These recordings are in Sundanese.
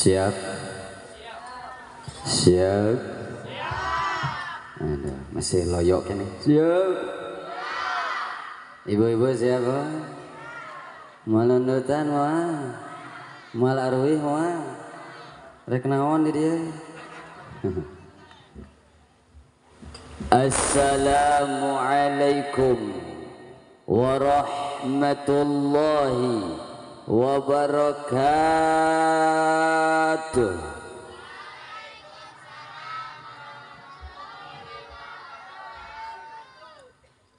Siap. Siap. Aduh, masih loyok ini. Siap. Ibu-ibu siapa? Malundutan wah. Mal arwih wah. Rek naon di dia. Assalamualaikum warahmatullahi wabarakatuh.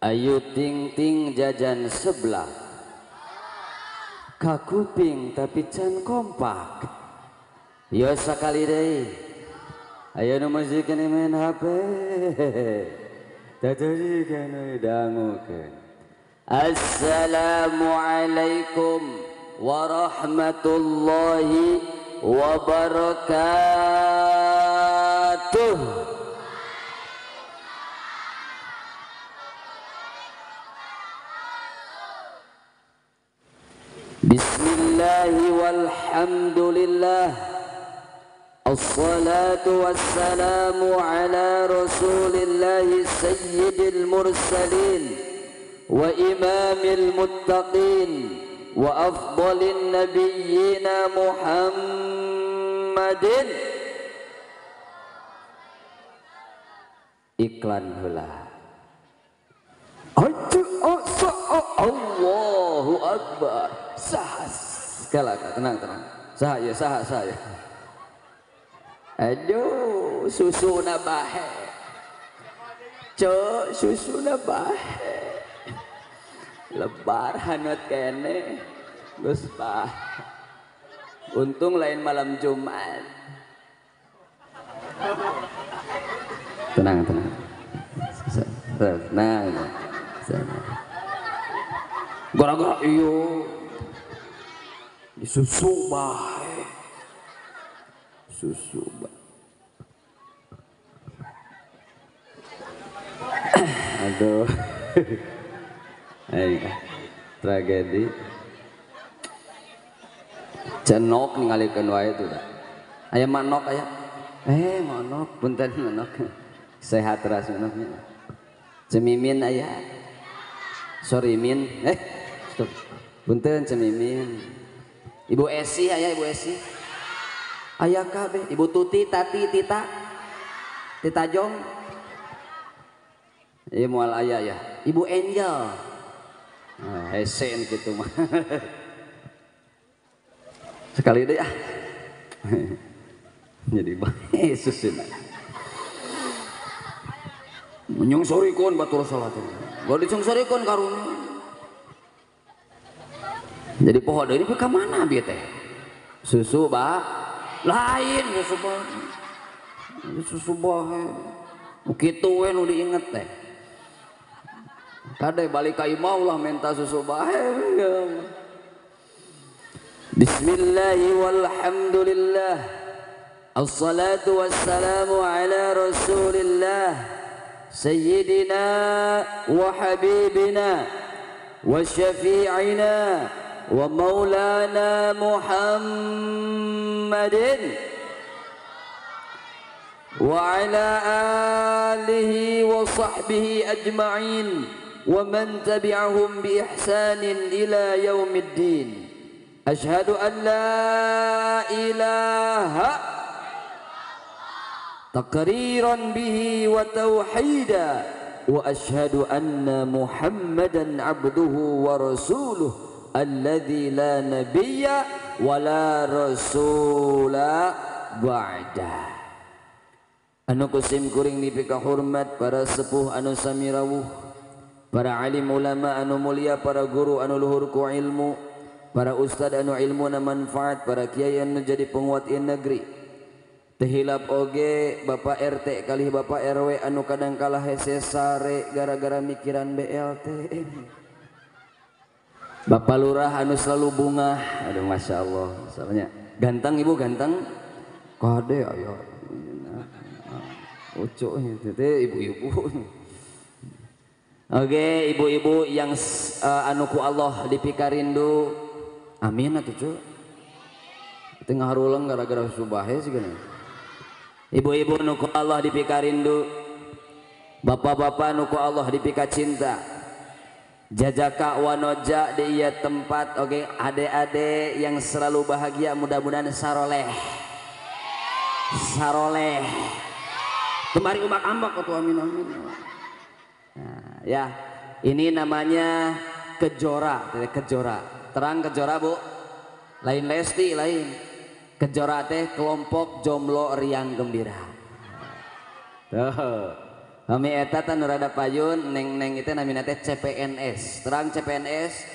Ayu ting ting jajan sebelah, kakuping tapi can kompak. Yo sakali deh. Ayo nu musik ini main HP. Tadi kana dangukeun. Assalamualaikum warahmatullahi wabarakatuh. Bismillahi walhamdulillah. Assalatu wassalamu ala rasulillahi sayyidil mursalin wa imamil muttaqin wa afdalin nabiyyina Muhammadin. Iklan heula. Allahu Akbar. Sah. Sekali, tenang, tenang. Sah ya, sah, sah ya. Aduh, susu na bahe. Cok, susu na bahe. Lebar hanut kene. Geus bahe. Untung lain malam Jumat. Tenang, tenang. Tenang. Gara-gara iyo disusu bahe. Susu bahe. Aduh. Tragedi. Cenok ningalikeun wae tuh dah. Aya manok aya. Manok punten manok. Sehat ras manoknya. Cemimin aya. Sorry min. Stop. Punten cemimin. Ibu Esi aya, Ibu Esi. Aya kabeh, Ibu Tuti, Tati, Tita. Tita Jong. Ieu moal aya ya. Ibu Angel. Nah, hesen kitu mah. Sekali deh ah. Jadi bae susuna. Nyungsorikeun batur salat. Gua dicungsorikeun karunya. Jadi poho deui ka mana bieu teh? Susu ba lain susu ba. Susu bae. Nu kitu we nu diinget teh. Kade balik ka imah ulah minta susu bae. Bismillahi walhamdulillah. Assalatu wassalamu ala Rasulillah sayyidina wa habibina wa syafi'ina wa maulana Muhammadin wa ala alihi wa sahbihi ajma'in wa man tabi'ahum bi ihsanin ila yaumiddin. Ashhadu an la ilaha taqriran bihi wa tauhida wa ashhadu anna Muhammadan abduhu wa rasuluh alladzi la nabiyya wa la rasula ba'da. Anu kusim kuring dipika hormat para sepuh anu sami rawuh, para alim ulama anu mulia, para guru anu luhur ku ilmu, para ustad anu ilmuna manfaat, para kiai anu jadi penguat ieu negeri. Tehilap oge Bapak RT kalih Bapak RW anu kadang kalah hese sare gara-gara mikiran BLT. Bapak Lurah anu selalu bunga, aduh masya Allah, misalnya ganteng ibu ganteng, kade ayo, ucuk itu ibu-ibu. Oke ibu-ibu yang anu ku Allah dipika rindu, amin atuh cu. Tengah harulang gara-gara subahe sih gini. Ibu-ibu nu ku Allah dipika rindu, bapak-bapak nu ku Allah dipika cinta. Jajaka wanoja di iya tempat, oke, ade-ade yang selalu bahagia, mudah-mudahan saroleh, saroleh. Kemari umak ambak atau amin amin. Nah, ya, ini namanya kejora, kejora. Terang kejora bu, lain Lesti lain. Kejora teh kelompok jomblo riang gembira. Tuh. Kami eta teh nu rada payun neng-neng itu namina teh CPNS. Terang CPNS,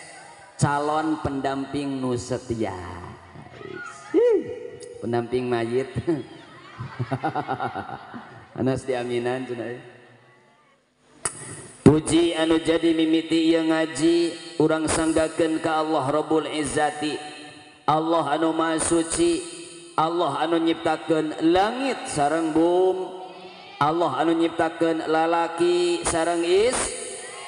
calon pendamping nu setia. Pendamping mayit. Anas diaminan cenah. Puji anu jadi mimiti ieu ngaji urang sanggakeun ka Allah Rabbul Izzati. Allah anu Maha Suci, Allah anu nyiptakeun langit sareng bumi, Allah anu nyiptakeun lalaki sareng is,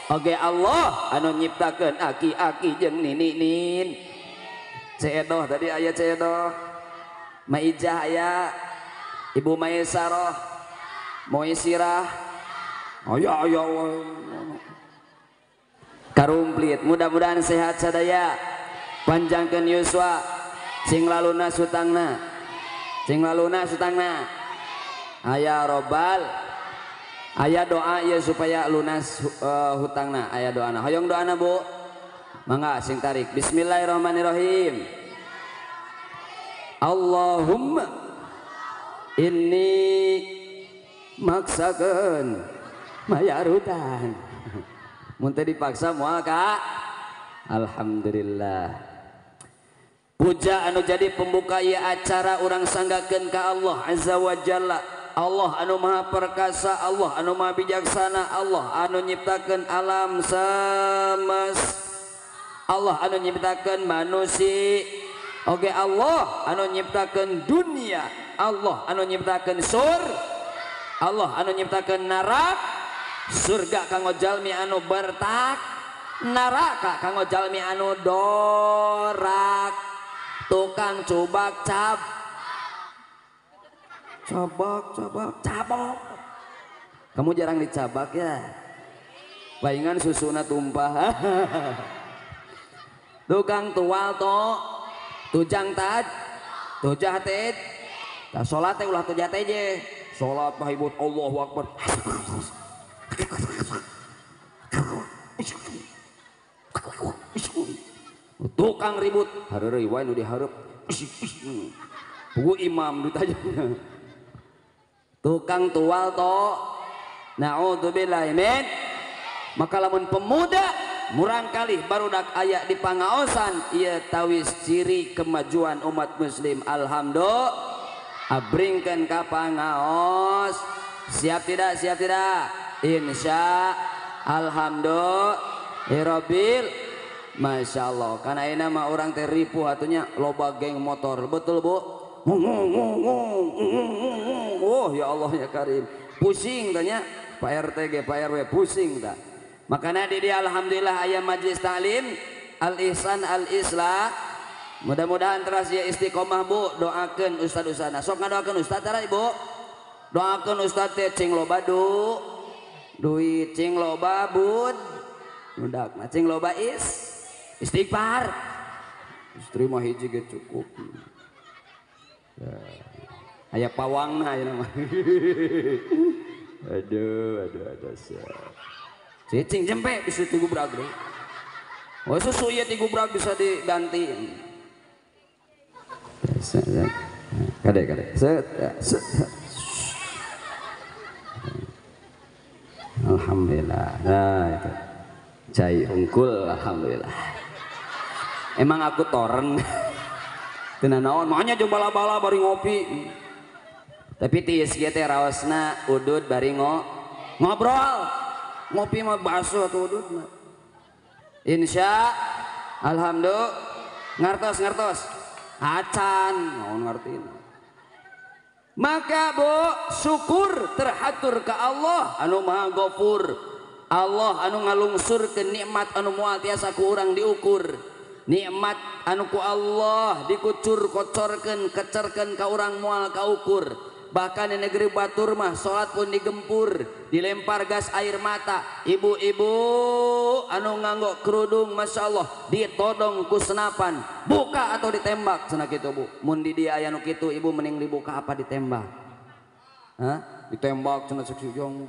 oge Allah anu nyiptakeun aki-aki jeung nini-nin. Ceedoh tadi aya ceedoh, Maijah aya, Ibu Maisaroh, Moisirah, aya aya karumplit. Mudah-mudahan sehat sadaya, panjangkeun yuswa, sing laluna sutangna, sing laluna sutangna. Aya robal, aya doa ya supaya lunas hutangna, aya doana. Hoyong doana bu, mangga sing tarik. Bismillahirrahmanirrahim. Allahumma inni maksakeun mayar hutang. Mun teu dipaksa moal ka. Alhamdulillah. Puja anu jadi pembuka ieu acara urang sanggakeun ka Allah Azza wa Jalla. Allah anu Maha Perkasa, Allah anu Maha Bijaksana, Allah anu nyiptakeun alam semesta, Allah anu nyiptakeun manusia, oke Allah anu nyiptakeun dunia, Allah anu nyiptakeun sur, Allah anu nyiptakeun neraka, surga kanggo jalmi anu bertak, neraka kanggo jalmi anu dorak, tukang cubak cap, cabak, cabak, cabok. Kamu jarang dicabak ya? Palingan susuna tumpah. Tukang tual to, tujang tad, tujah tet, tah salat teh ulah tujah teje. Salat mah ribut Allahu Akbar. Tukang ribut, hareureuy wae nu dihareup. Pugu imam ditanya. Tukang tual to, naudzubillah min. Maka lamun pemuda murang kali barudak aya di pangaosan ieu tawis ciri kemajuan umat muslim. Alhamdulillah, abringkeun ka pangaos. Siap tidak? Siap tidak? Insya alhamdulillah rabbil. Masya Allah, karena ini mah orang teh ripuh atunya loba geng motor, betul bu? Oh ya Allah ya Karim, pusing tanya Pak RT G, Pak RW pusing tak. Makanya di dia alhamdulillah ayam majlis taklim Al Ihsan Al Islah. Mudah-mudahan terus ya istiqomah bu. Doakan ustad ustadna, sok ngadoakeun ustad tara ibu. Doakan ustad teh cing loba du, duit cing loba bud, budak mah cing loba is. Istighfar. Istri mah hiji ge cukup. Ya. Aya pawangna aya mah. Aduh, aduh, aduh. Cicing jempe bisa digubrak deui. Oh susu ieu digubrak bisa diganti. Kade kade. Set, set. Alhamdulillah. Nah itu. Cai hungkul alhamdulillah. Emang aku toren. Teu naon, makanya jeung bala-bala bari ngopi. Tapi tiis kieu teh raosna udud bari ngobrol. Ngopi mah basuh atuh udud mah. Insya alhamdulillah ngartos ngartos. Acan naon ngartina. Maka bu syukur terhatur ke Allah anu Maha Ghafur. Allah anu ngalungsur ke nikmat anu moal tiasa ku urang diukur. Nikmat anu ku Allah dikucur kocorkeun kecerkeun ka urang moal kaukur. Bahkan di negeri batur mah salat pun digempur, dilempar gas air mata. Ibu-ibu anu nganggo kerudung Masya Allah ditodong ku senapan, buka atau ditembak cenah kitu Bu. Mun di dieu aya nu kitu ibu mending dibuka apa ditembak? Hah? Ditembak cenah cek si Ujang.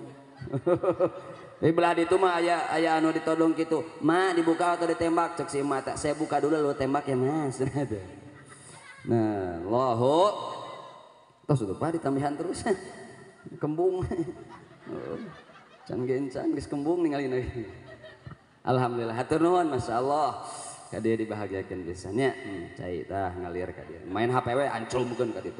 Di belah ditu mah aya anu ditodong kitu. Ma dibuka atau ditembak cek si emak, saya buka dulu lalu tembak ya Mas. Nah, Allahu tos udah Pak ditambahan terus. Kembung. Can gencan geus kembung ningali lagi. Alhamdulillah hatur nuhun masyaallah. Ka dieu dibahagiakeun pisan nya. Cai tah ngalir ka dieu. Main HP we anclumkeun ka ditu.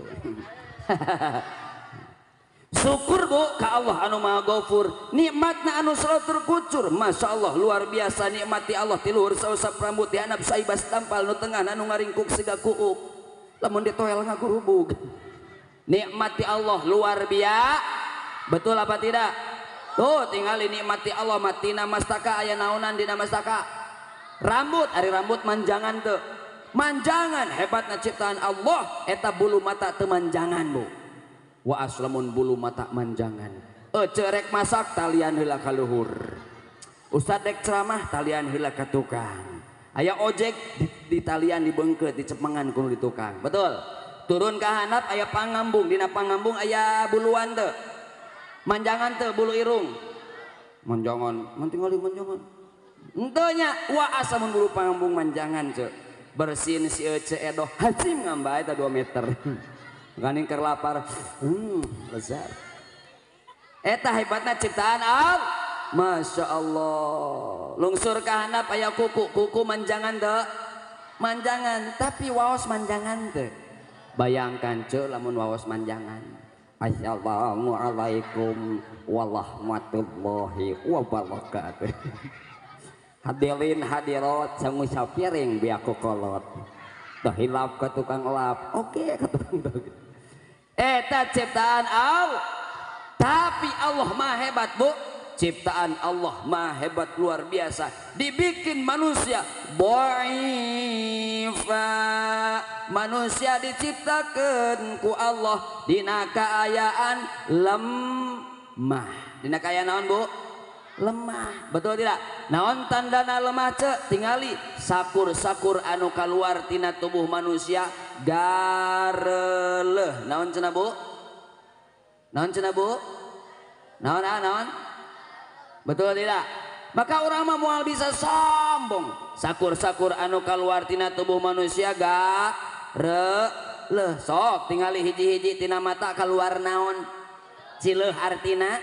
Syukur Bu ka Allah anu Maha Ghafur, nikmatna anu selalu terkucur. Masya Allah luar biasa nikmati Allah ti luhur sausap rambut di handap saibas tampal nu tengah anu ngaringkuk siga kuuk. Lamun ditoel ngagurubug. Nikmati Allah luar biasa. Betul apa tidak? Tuh tingali nikmati Allah matina mastaka aya naonan dina mastaka. Rambut ari rambut manjangan teu. Manjangan hebatna ciptaan Allah eta bulu mata teu manjangan Bu. Wa aslamun bulu mata manjangan. Cerek masak talian heula ka luhur. Ustad dek ceramah talian heula ka tukang. Aya ojek di talian dibeungkeut dicepengan ku nu di tukang. Betul. Turun ka handap aya pangambung, dina pangambung aya buluan teu. Manjangan teu bulu irung. Manjangan, mun tingali manjangan. Henteu nya wa aslamun bulu pangambung manjangan ceu. Bersin si ece edoh hacim ngamba eta 2 meter. Ganing keur lapar, lezat. Eta hebatna ciptaan Allah. Masya Allah. Lungsur ka handap aya kuku, kuku manjangan teu? Manjangan, tapi waos manjangan teu? Bayangkan ceu lamun waos manjangan. Assalamualaikum warahmatullahi wabarakatuh. Hadirin hadirat sangu sapiring biaku kolot. Dah hilap ke tukang lap, oke ke tukang dog. Eta ciptaan Allah. Tapi Allah maha hebat Bu. Ciptaan Allah maha hebat luar biasa. Dibikin manusia boifa. Manusia diciptakan ku Allah dina kaayaan lemah. Dina kaayaan naon Bu? Lemah, betul tidak? Naon tandana lemah cek? Tingali sakur-sakur anu kaluar tina tubuh manusia gareleh. Naon cenah Bu? Naon cenah Bu? Naon ah naon? Betul tidak? Maka orang mah moal bisa sombong. Sakur-sakur anu kaluar tina tubuh manusia gareleh. Sok tingali hiji-hiji tina mata kaluar naon? Cileuh artina.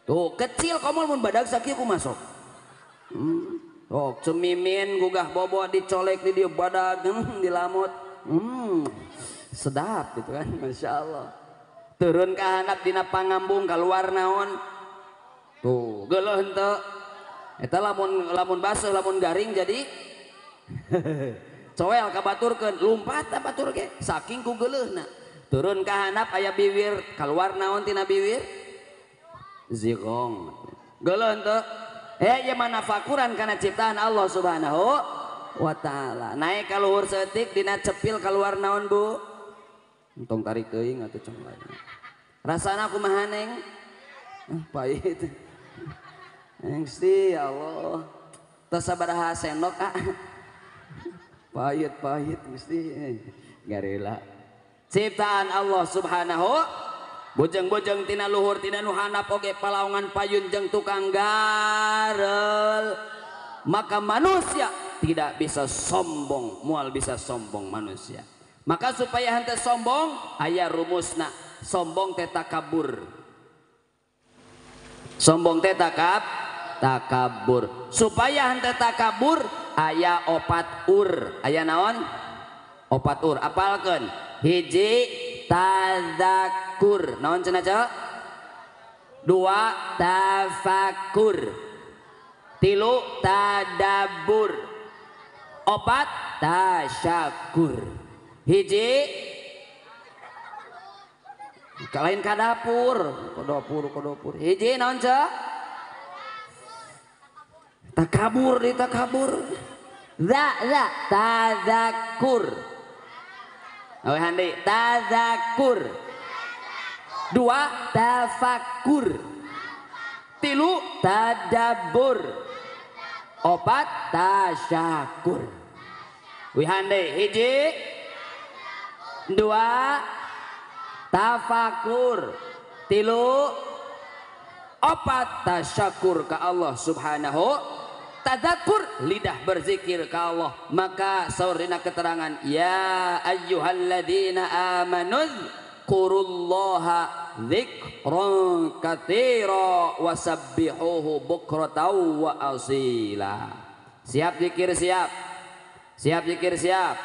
Tuh kecil komol mun badag sakieu ku masuk. Tuh cemimin gugah bobo dicolek di dieu badag dilamut. Sedap gitu kan Masya Allah. Turun ka handap dina pangambung kaluar naon? Tuh geuleuh henteu. Eta lamun baseuh lamun garing jadi coel kabaturkeun lumpat ta batur ge saking ku geuleuhna. Turun ka handap aya biwir kaluar naon tina biwir? Zigong. Geuleuh henteu? Ieu mah nafakuran kana ciptaan Allah Subhanahu wa taala. Naik ka luhur saeutik dina cepil kaluar naon Bu? Entong tarik teuing atuh cong lain. Rasana kumaha neng? Pahit. Gusti ya Allah. Tos sabaraha sendok ah. Pahit-pahit Gusti. Garela. Ciptaan Allah Subhanahu bojeng-bojeng tina luhur tina nu handap oge palaongan payun jeung tukang garel. Maka manusia tidak bisa sombong, moal bisa sombong manusia. Maka supaya henteu sombong aya rumusna, sombong teh takabur. Sombong teh takabur. Supaya henteu takabur aya opat ur. Aya naon? Opat ur. Apalkeun. Hiji tadzakur. Naon cenah ceu? Dua tafakur. Tilu tadabbur. Opat tasyakur. Hiji lain ka dapur, ka dapur, ka dapur. Hiji naon ceu? Takabur, ditakabur. Za za tazakur. Awehan deui tazakur. 2 tafakur. 3 tadabbur. 4 tasyakur. Wihan deui 1 2 tafakur, 3 4 tasyakur ka Allah subhanahu. Tadzakur lidah berzikir ka Allah. Maka saur dina keterangan ya ayyuhalladzina amanu dzkurullaha dzikran katsira wasabbihuhu bukratan wa asila. Siap zikir siap. Siap zikir siap.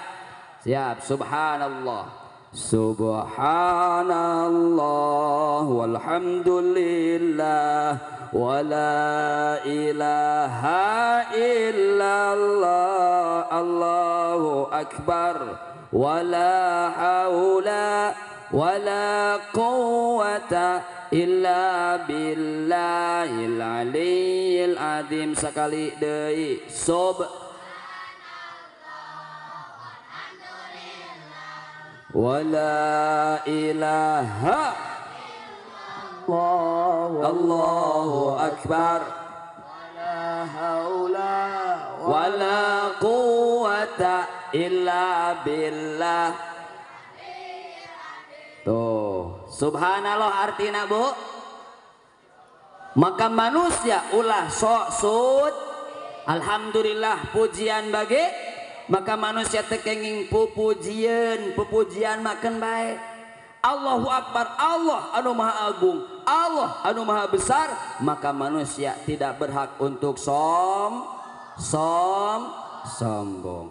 Siap. Subhanallah. Subhanallah walhamdulillah wala ilaha illallah Allahu akbar wala haula wala quwwata illa billahil aliyyil azim. Sekali deui sub wala ilaha Allahu akbar wala haula wala quwwata illa billah. Tuh, subhanallah artina Bu. Maka manusia ulah sok sud. Alhamdulillah pujian bagi. Maka manusia tekenging pupujian, pupujian makan baik. Allahu akbar, Allah anu maha agung, Allah anu maha besar. Maka manusia tidak berhak untuk sombong.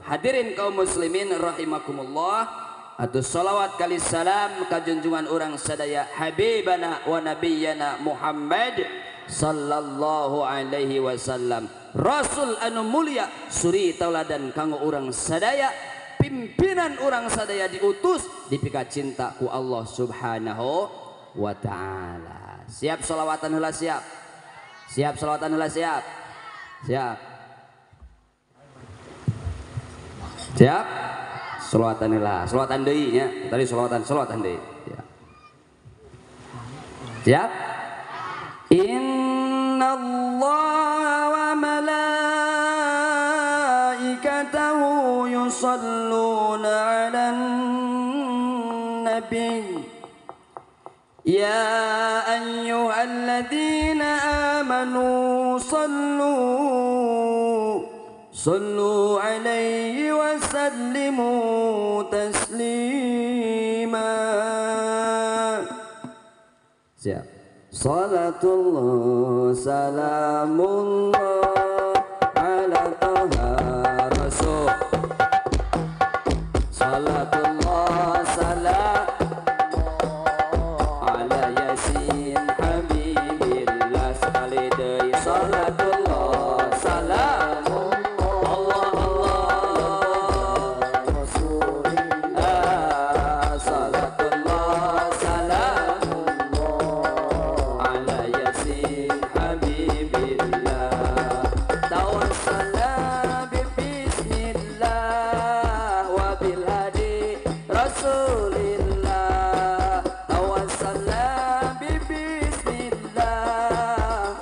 Hadirin kaum muslimin rahimakumullah. Atau salawat kali salam kajunjungan orang sadaya habibana wa nabiyana Muhammad sallallahu alaihi wasallam. Rasul anu mulia suri tauladan kanggo urang sadaya, pimpinan urang sadaya diutus dipika cinta ku Allah subhanahu wa ta'ala. Siap salawatan heula siap. Siap salawatan heula siap. Siap. Siap. Salawatan heula, salawatan deui nya. Tadi salawatan, salawatan deui. Siap. Siap. Innallaha wa malaikatahu yusalluna 'alan nabi ya ayyuhalladzina amanu sallu 'alaihi wa sallimu taslima. Siap. Salatullah salamullah ala Taha Rasul. Salatullah salam ala Yasin Habibillah. Sekali deui salatullah salam Allah Allah Rasulillah. Salatullah salam ala Yasin Habibillah. Tawassalna bi bismillah wa bil hadi Rasulillah. Tawassalna bi bismillah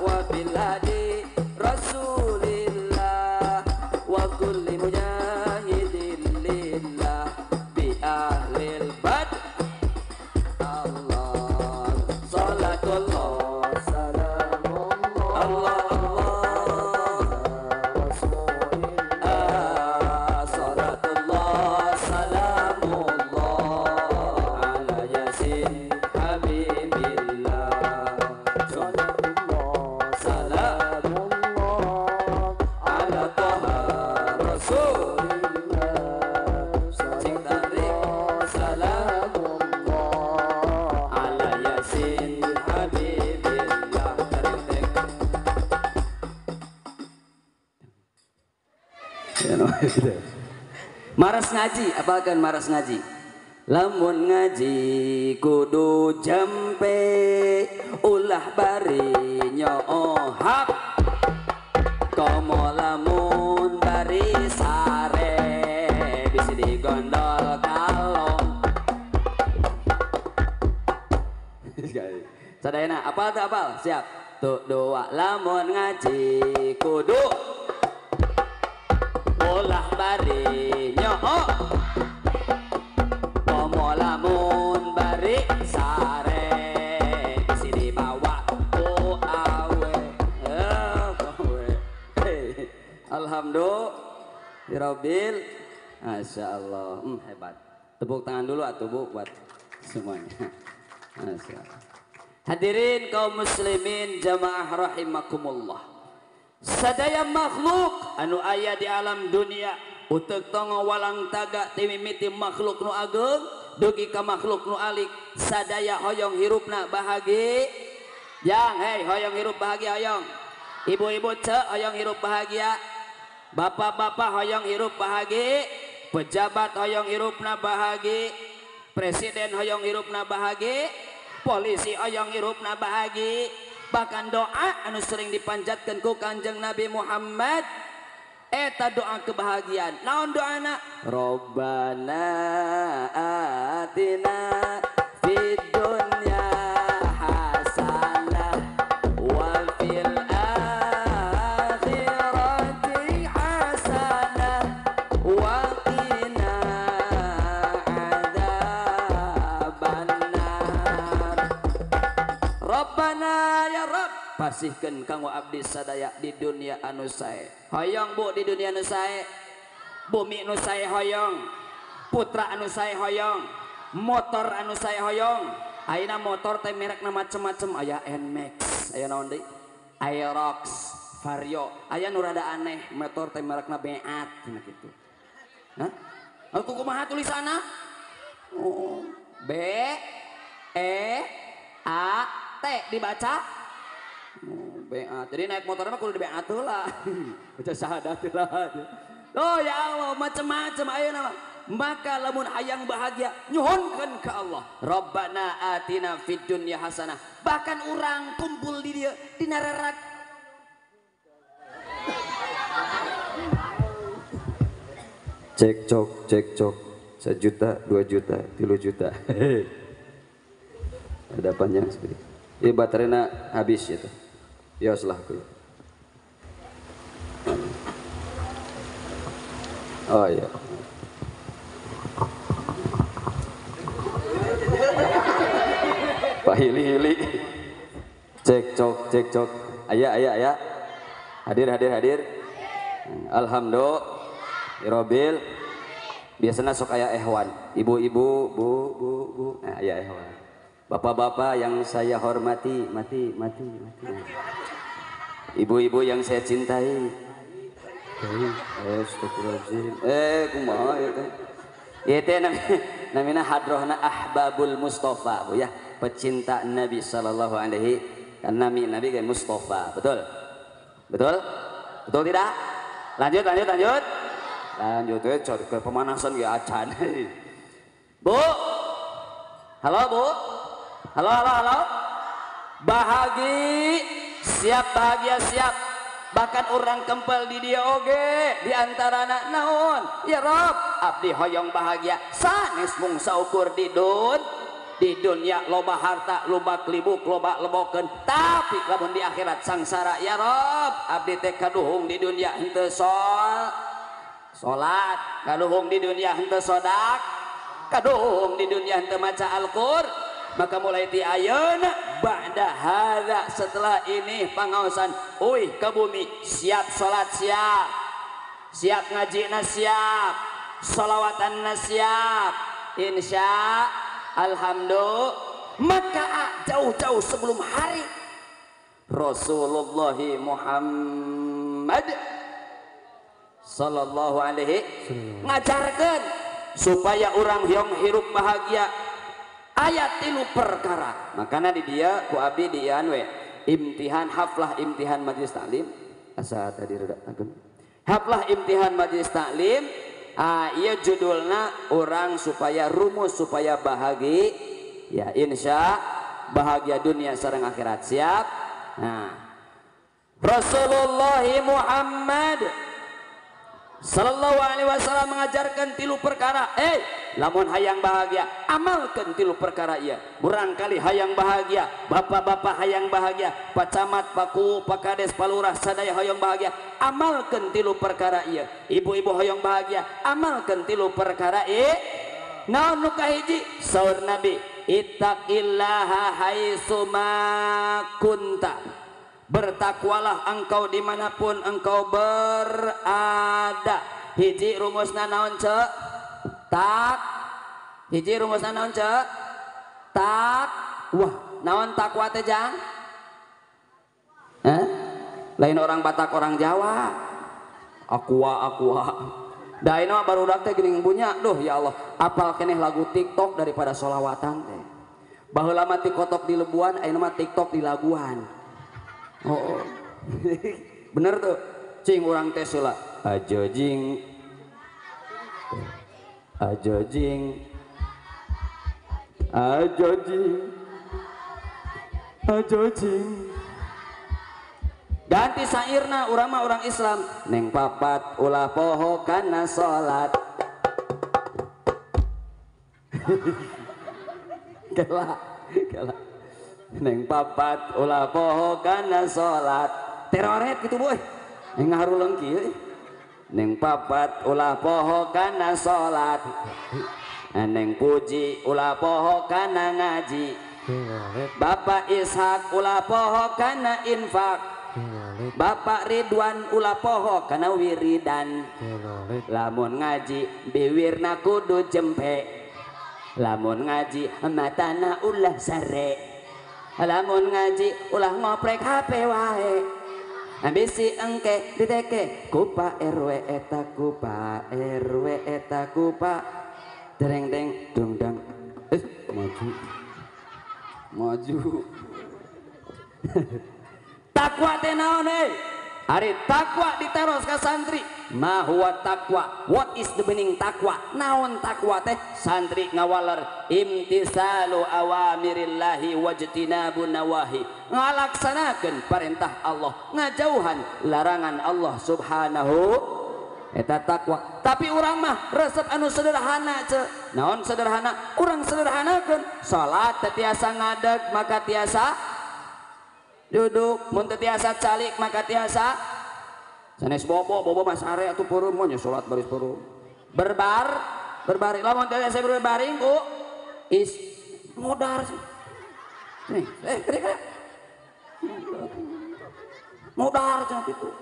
wa bil hadi Rasulillah. Wa kulli mujahidin lillah bi ahlil badr. Allah salatullah salamullah Allah Allah rasulillah salatullah salamullah ala Yasin Habibillah. Salatullah Salam salamullah ala Taha Rasul. Sing tarik salam salamullah ala Yasin Habibillah. Tarik. Maras ngaji, apakan maras ngaji? Lamun ngaji kudu jampe ulah bari nyoohap. Komo lamun bari sape Baterena apal teu apal? Siap. Tuh doa lamun ngaji kudu ulah bari nyoho komo lamun bari sare bisi dibawa ku awe. Alhamdulillah rabbil Masya Allah. Hebat. Tepuk tangan dulu atuh Bu buat semuanya. Masya Allah. Hadirin kaum muslimin jamaah rahimakumullah. Sadaya makhluk anu aya di alam dunia uteuk tongo walang taga timimiti makhluk nu ageung dugi ka makhluk nu alik sadaya hoyong hirupna bahagia. Jang hei hoyong hirup bahagia hoyong. Ibu-ibu ceu hoyong hirup bahagia. Bapak-bapak hoyong hirup bahagia. Pejabat hoyong hirupna bahagia. Presiden hoyong hirupna bahagia. Polisi hoyong hirupna bahagia. Bahkan doa anu sering dipanjatkan ku Kanjeng Nabi Muhammad eta doa kebahagiaan. Naon doana? Robbana atina fid dunya hasanah wa fil akhirati hasanah wa qina adzabannar. Rabbana ya Rabb, pasihkeun kanggo abdi sadaya di dunia anu sae. Hoyong Bu di dunia anu sae, bumi anu sae hoyong, putra anu sae hoyong, motor anu sae hoyong. Ayeuna motor teh merekna macem-macem, aya Nmax, aya naon deui? Aerox, Vario, aya nu rada aneh, motor teh merekna Beat cenah kitu. Hah? Aku kumaha tulisanna? Oh, B E A T dibaca BA. Jadi naik motor mah kudu di BA lah. Baca syahadat lah. Oh ya Allah, macam-macam ayeuna mah. Maka lamun hayang bahagia nyuhunkeun ka Allah. Rabbana atina fid dunya hasanah. Bahkan urang kumpul di dieu dina rerak cekcok cekcok 1 juta 2 juta 3 juta. Ada panjang seperti itu. Ini baterainya habis itu. Ya lah aku. Oh iya. Pak Hili Hili. Cekcok cekcok. Ayah ayah ayah. Hadir hadir hadir. Alhamdulillah. Robil. Biasanya sok ayah ehwan. Ibu-ibu, bu bu bu. Nah, ayah ehwan. Bapak-bapak yang saya hormati, mati, mati, mati. Ibu-ibu yang saya cintai. Astagfirullahaladzim. Kumaha ieu teh? Ieu teh namina hadrohna Ahbabul Mustafa, Bu ya, pecinta Nabi sallallahu alaihi. Kan Nabi Nabi kayak Mustafa, betul? Betul? Betul tidak? Lanjut, lanjut, lanjut. Lanjut we cari ke pemanasan ge acan. Bu. Halo, Bu. Halo, halo, halo. Bahagi, siap bahagia siap. Bahkan orang kempel di dia oge, di antara anak naon. Ya Rob, abdi hoyong bahagia. Sanes mung saukur di dun, di dunia loba harta, loba klibuk, loba lebokeun. Tapi lamun di akhirat sangsara. Ya Rob, abdi teh kaduhung di dunia henteu salat, kaduhung di dunia henteu sodak, kaduhung di dunia henteu maca Al-Qur'an. Maka mulai ti ayeuna ba'da hadza, setelah ini pangaosan uih ke bumi, siap salat siap, siap ngajina siap, sholawatan siap, insya alhamdulillah. Maka jauh-jauh sebelum hari Rasulullah Muhammad sallallahu alaihi ngajarkeun supaya orang yang hirup bahagia ayat tilu perkara. Makanya di dia ku abdi di ian we imtihan haflah imtihan majelis taklim asa tadi rada ageng haflah imtihan majelis taklim. Iya judulna orang supaya rumus supaya bahagia ya, insya bahagia dunia sareng akhirat siap. Nah, Rasulullah Muhammad Sallallahu alaihi wasallam mengajarkan tilu perkara. Lamun hayang bahagia, amalkan tilu perkara ieu. Barangkali hayang bahagia, bapak-bapak hayang bahagia, Pak Camat, Pak Kuwu, Pak Kades, Pak Lurah sadaya hayang bahagia, amalkan tilu perkara ieu. Ibu-ibu hayang bahagia, amalkan tilu perkara ieu. Naon nu kahiji? Saur Nabi, ittaqillaha haitsu ma kunta. Bertakwalah engkau dimanapun engkau berada. Hiji rumusna naon cek? Tak. Hiji rumusna naon cek? Tak. Wah, naon takwa teh jang? Hah? Lain orang Batak, orang Jawa. Aqua aqua. Da ayeuna mah barudak teh geuning punya. Duh ya Allah, apal keneh lagu TikTok daripada solawatan teh. Baheula mah TikTok di lebuan, ayeuna mah TikTok di laguan. Oh, bener tuh, cing orang teh sula aja jing, aja jing, aja jing, aja jing. Ganti sairna urang mah orang Islam. Neng papat ulah poho kana salat. Kela, kela. Neng papat ulah poho kana salat. Teroret gitu boy. Ngaharuleng kieu. Neng papat ulah poho kana salat. Neng puji ulah poho kana ngaji. Bapak Ishak ulah poho kana infak. Bapak Ridwan ulah poho kana wiridan. Lamun ngaji biwirna kudu jempe. Lamun ngaji matana ulah sare. Lamun ngaji ulah ngoprek HP wae. Bisi engke diteke ku Pak RW eta ku Pak RW eta ku Pak dereng deng dong dang. Maju. Maju. Takwa teh naon euy? Ari takwa ditaros ka santri. Ma huwa takwa? What is the meaning takwa? Naon takwa teh? Santri ngawaler imtisalu awamirillahi wajtinabu nawahi. Ngalaksanakeun perintah Allah, ngajauhan larangan Allah subhanahu eta takwa. Tapi urang mah resep anu sederhana ce. Naon sederhana? Urang sederhanakeun salat teu tiasa ngadeg maka tiasa duduk, mun teu tiasa calik maka tiasa sanes bobo, bobo mas are atuh peureum mah nya salat baris peureum. Berbar, berbaring. Lamun teu tiasa berbaring ku is modar sih. Nih, kira-kira. Modar cenah kitu.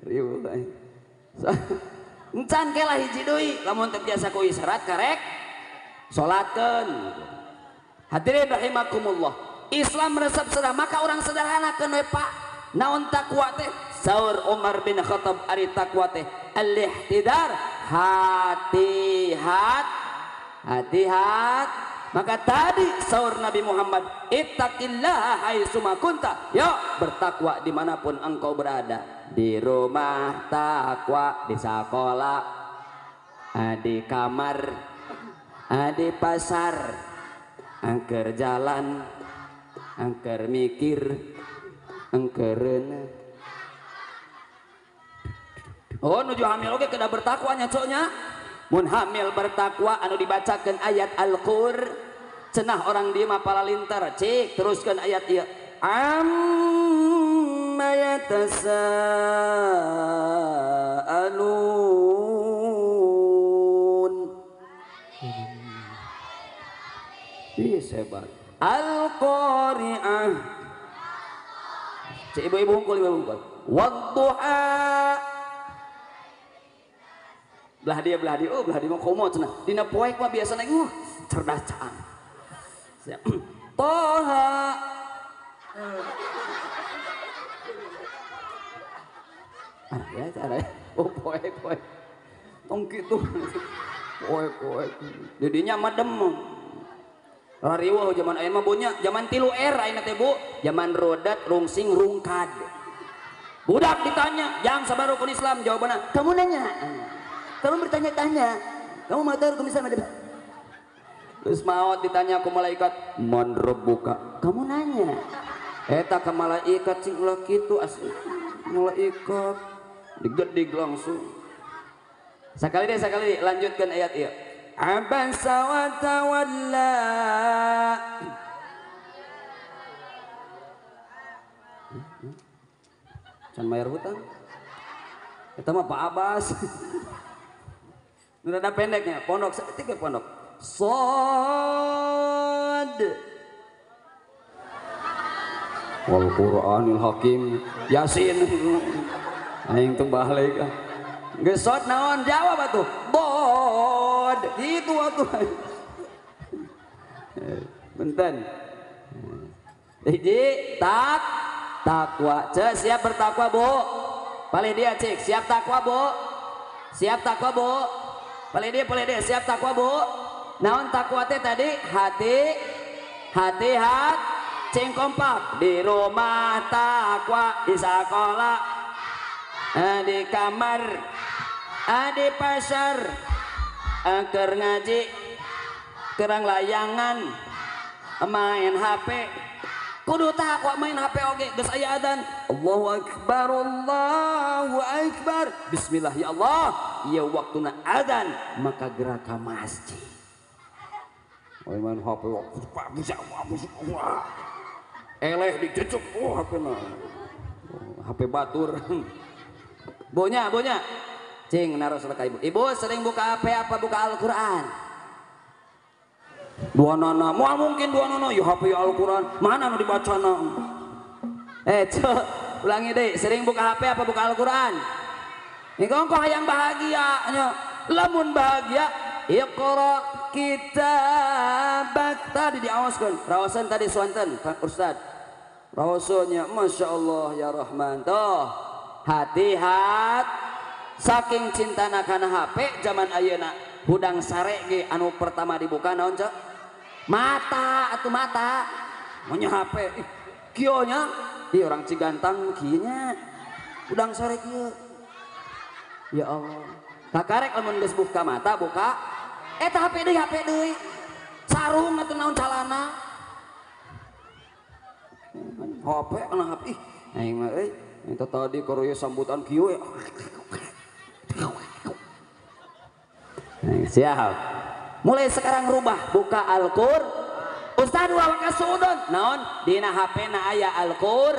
Riweuh aing. Encan ke lah hiji deui, lamun teu tiasa ku isyarat karek salatkeun. Hadirin rahimakumullah. Islam resep sederhana, maka orang sederhanakeun we Pak. Naon takwa teh? Saur Umar bin Khattab ari takwa teh al-ihtidar, hati-hat, hati-hat. Maka tadi saur Nabi Muhammad, ittaqillaha haitsuma kunta. Yo, bertakwa dimanapun engkau berada. Di rumah takwa, di sekolah, di kamar, di pasar, angker jalan, angker mikir, angker. Oh, nuju hamil oke kena bertakwanya coknya. Mun hamil bertakwa anu dibacakan ayat Al-Qur, cenah orang dieu mah palalinter, cik teruskan ayat ieu. Amma yatasaalun. Ih hebat. Al-Qari'ah. Cik ibu-ibu hungkul, ibu hungkul. Wadduha. Belah dia, oh belah dia mah komo cenah. Dina poek mah biasana cerdas caang. Toha. Araya, araya. Oh poek, poek. Tong kitu. Poek, poek. Jadinya madem. Rariweuh zaman ayeuna mah bonya, zaman 3 R ayeuna teh Bu, zaman rodat, rungsing, rungkad. Budak ditanya, "Jang sabar rukun Islam?" Jawabanna, "Kamu nanya. Kamu bertanya-tanya. Kamu mau tahu rukun Islam ada?" Terus maut ditanya ku malaikat, "Man rabbuka?" Kamu nanya. Eta ka malaikat cing ulah kitu asli. Malaikat digedig langsung. Sakali deh, sakali lanjutkan ayat ieu. Abasa wa tawalla. Can bayar hutang. Eta mah Pak Abbas. Nu rada pendeknya, pondok saeutik pondok. Sod. Wal Qur'anil Hakim. Yasin. Aing teu balik. Geus sod naon jawab atuh. Bod. Gitu atuh. Benten. Hiji tak takwa. Cek siap bertakwa, Bu. Palih dia cek, siap takwa, Bu. Siap takwa, Bu. Palih dia siap takwa, Bu. Naon takwa teh tadi? Hati hati hat cing kompak di rumah takwa, di sekolah, di kamar, di pasar, keur ngaji, kerang layangan, main HP. Kudu takwa main HP oge geus aya adzan. Allahu akbar, Allahu akbar. Bismillah ya Allah. Ieu waktuna adzan maka gerak ka masjid. Oi main HP eleh dicucuk oh HP na. HP batur. Bonya, bonya. Cing naros ka ibu. Ibu sering buka HP apa buka Al-Qur'an? Dua nana, moal mungkin dua nana, ya HP ya Al-Quran, mana nu dibacana? Cek, ulangi deh, sering buka HP apa buka Al-Quran? Nih kok hayang bahagia, nya. Lamun bahagia, iqra kitabak tadi diawaskeun, rawasan tadi suanten, Pak Ustad. Rawasannya, Masya Allah ya Rahman, toh hati hat, saking cintana kana HP zaman ayeuna. Hudang sare ge anu pertama dibuka naon cek? Mata atuh mata. Maunya HP. Ih, kieu nya. Ih orang Cigantang kieu nya. Hudang sare kieu. Ya Allah. Kakarek lamun geus buka mata buka eta HP deui HP deui. Sarung atuh naon calana. HP kana HP. Ih, aing mah euy. Eta tadi koruye sambutan kieu ya. Siap. Mulai sekarang rubah buka Al-Qur. Ustaz ulah kasudon. Naon? Dina HP na aya Al-Qur.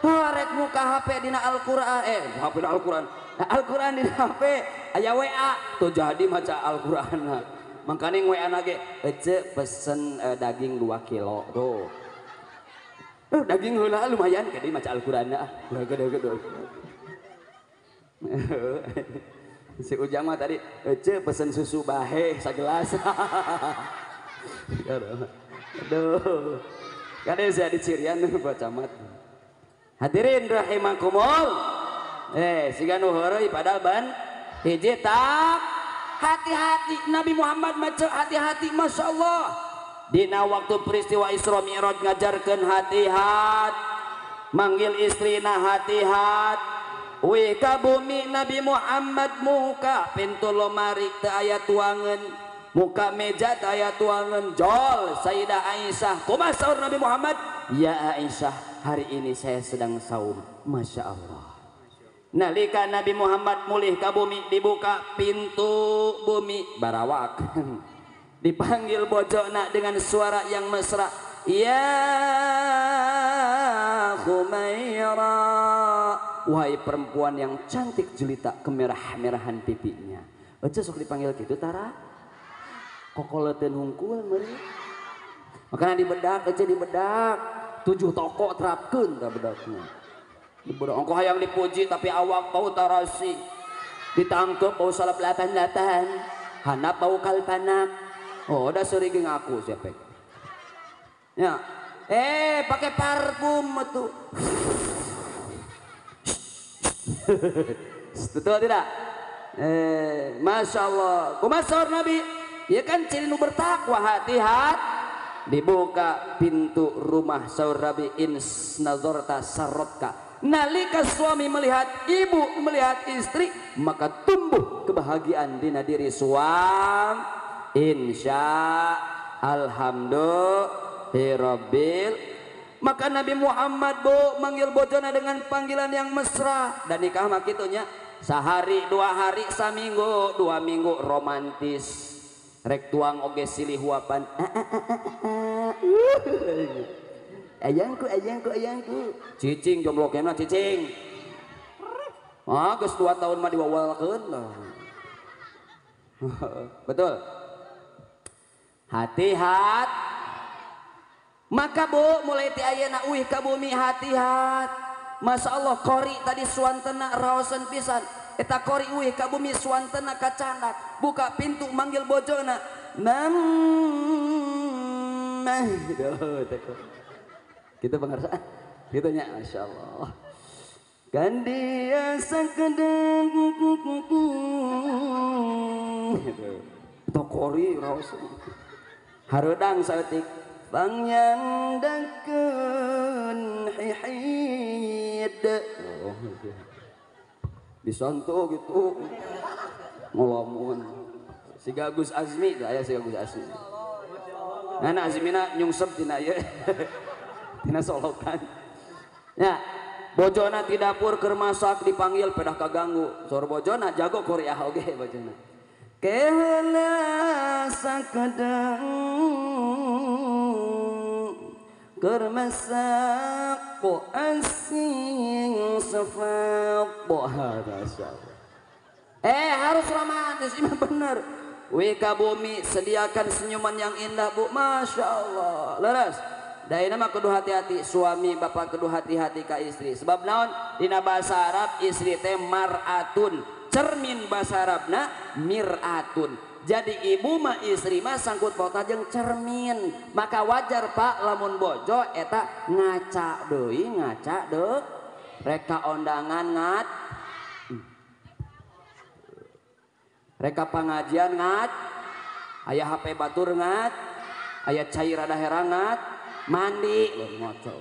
Rek muka HP dina Al-Qur'an. HP dina Al-Qur'an. Al-Qur'an dina HP aya WA. Tuh jadi maca Al-Qur'an. Mangkaning WA na ge ece pesen daging 2 kilo tuh. Daging heula lumayan kadi maca Al-Qur'an ah. Gede-gede. Si Ujang mah tadi ece pesen susu bahe sagelas. Aduh. Kade saya dicirian Pak Camat. Hadirin rahimakumullah. Siga nu heureuy padahal ban hiji tak hati-hati Nabi Muhammad maca hati-hati Masya Allah. Dina waktu peristiwa Isra Mi'raj ngajarkeun hati-hati, manggil istrina hati-hati. Wih ka bumi Nabi Muhammad muka pintu lomari teu aya tuangeun, muka meja teu aya tuangeun. Jol Sayyidah Aisyah, kumaha saur Nabi Muhammad? Ya Aisyah, hari ini saya sedang saum. Masya Allah. Nalika Nabi Muhammad mulih ka bumi dibuka pintu bumi barawak. Dipanggil bojona dengan suara yang mesra. Ya Khumaira, wahai perempuan yang cantik jelita kemerah-merahan pipinya. Ece sok dipanggil gitu tara? Kokoleteun hungkul meureun. Makana dibedak, ece dibedak. 7 toko terapkeun ka bedakna. Dibedak ongkoh hayang dipuji tapi awak bau tarasi. Ditangkep bau salap 88, hanap bau kalpanak. Oh, udah sering ngaku siapa? Ya. Pakai parfum tuh. Betul tidak? Masya Allah. Kumaha saur Nabi? Ya kan ciri nu bertakwa hati-hati. Dibuka pintu rumah saur Nabi ins nazarta sarrotka. Nalika suami melihat ibu melihat istri maka tumbuh kebahagiaan dina diri suami. Insya alhamdulillahirabbil. Maka Nabi Muhammad bu manggil bojona dengan panggilan yang mesra. Dan nikah mah kitu nya, sehari dua hari saminggu dua minggu romantis. Rek tuang oge silih huapan. Ayangku ayangku ayangku. Cicing jomblo kena cicing. Ah geus 2 tahun mah diwawalkeun. Betul. Hati-hati. Maka bu mulai ti ayeuna uih ka bumi hati-hati. Masya Allah kori tadi suantena raosen pisan. Eta kori uih ka bumi suantena kacandak. Buka pintu manggil bojona. Mamah. Gitu pengarsa. Gitu nya Masya Allah. Kan dia sakedeng. Gitu. Tokori raosen. Hareudang saeutik. Pangyandakeun hihid. Oh, bisa tuh gitu ngolamun siga Gus Azmi aya siga Gus Azmi. Nah Azmina nyungsep tina ieu tina solokan. Ya, bojona di dapur keur masak dipanggil pedah kaganggu. Sor bojona jago Korea oge bojona. Keheula sakedeng keur masak ku asing sefaq. Harus romantis, ini bener. Wika bumi sediakan senyuman yang indah bu, masya Allah. Leres. Daina mah kudu hati-hati, suami bapak kudu hati-hati ka istri. Sebab naon? Dina bahasa Arab istri teh mar'atun, cermin bahasa Arabna mir'atun. Jadi ibu mah istri mah sangkut pautna jeung cermin. Maka wajar pak lamun bojo eta ngaca deui, ngaca deui. Reka ondangan ngat. Reka pangajian ngat. Aya HP batur ngat. Aya cai rada herang ngat. Mandi ngaca.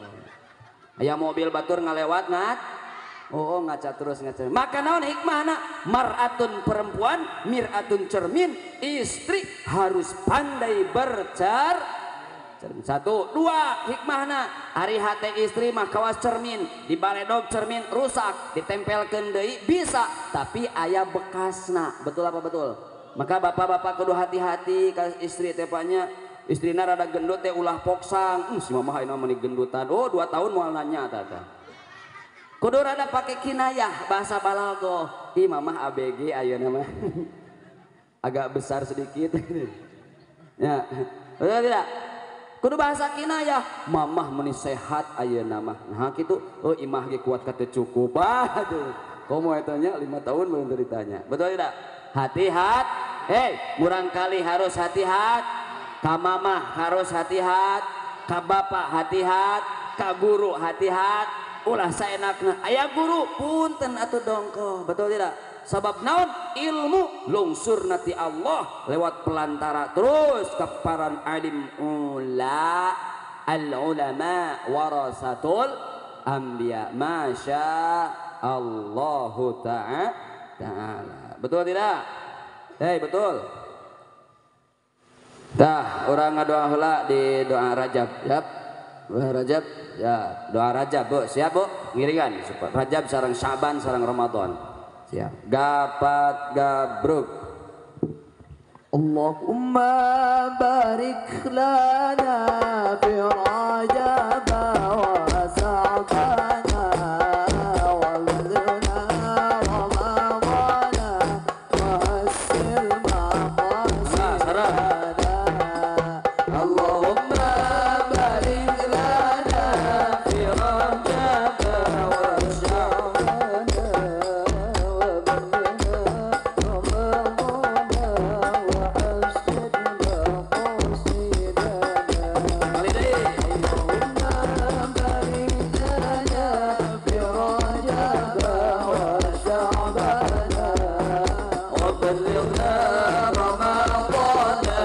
Aya mobil batur ngalewat ngat. Oh, ngaca terus ngaca. Maka naon hikmahna? Mar'atun perempuan, mir'atun cermin. Istri harus pandai bercer. Cermin. Satu, dua hikmahna. Ari hate istri mah kawas cermin, dibaledog cermin rusak, ditempelkeun deui bisa, tapi aya bekasna. Betul apa betul? Maka bapak-bapak kudu hati-hati ka istri teh nya. Istrina rada gendut teh ulah poksang. Si mamah ayeuna mah gendutan. Oh, 2 tahun moal nanya tata. Kudu rada pake kinayah bahasa balago. Ih mamah ABG ayeuna mah. Agak besar sedikit. Ya. Betul tidak? Kudu bahasa kinayah. Mamah meni sehat ayeuna mah. Nah kitu, oh imah ge kuat ka teu cukup. Aduh. Komo eta nya 5 tahun belum ditanya. Betul tidak? Hati-hati. Hei, murang kali harus hati-hati. Ka mamah harus hati-hati, ka bapak hati-hati, ka guru hati-hati. Ulah saenakna aya guru punten atuh dongko, betul tidak? Sabab naon? Ilmu lungsur nati Allah lewat pelantara terus ke paran alim ula al ulama warasatul anbiya. Masya Allahu ta'ala. Betul tidak? Hei, betul. Tah, orang ngadoa heula di doa Rajab. Siap? Doa Rajab. Ya, doa Rajab, Bu. Siap, Bu? Ngiringan. Rajab sareng Syaban sareng Ramadan. Siap. Gapat gabruk. Allahumma barik lana fi Rajab wa Sa'bana wa balighna Ramadana wa hassil maqasidana. Allahumma barik lana fi Rajab wa Sa'bana wa balighna Ramadana wa hassil maqasidana. Allahumma barik lana fi Rajab wa Sa'bana wa balighna Ramadana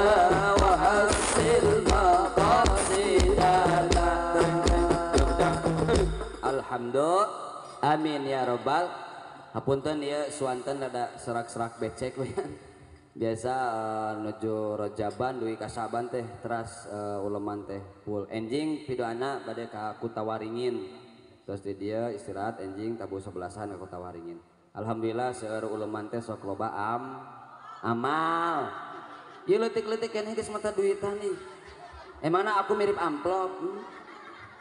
wa hassil maqasidana. Alhamdulillah, amin ya robbal. Hapunten ieu suanten rada serak-serak becek we. Biasa nuju Rajaban dugi ka Saban teh teras uleman teh full enjing pidoana bade ka Kutawaringin. Terus di dia istirahat enjing tabuh sebelasan ka Kutawaringin. Alhamdulillah seueur uleman teh sok loba amal. Ieu leutik-leutik keneh geus mata duitan nih. Emangna aku mirip amplop.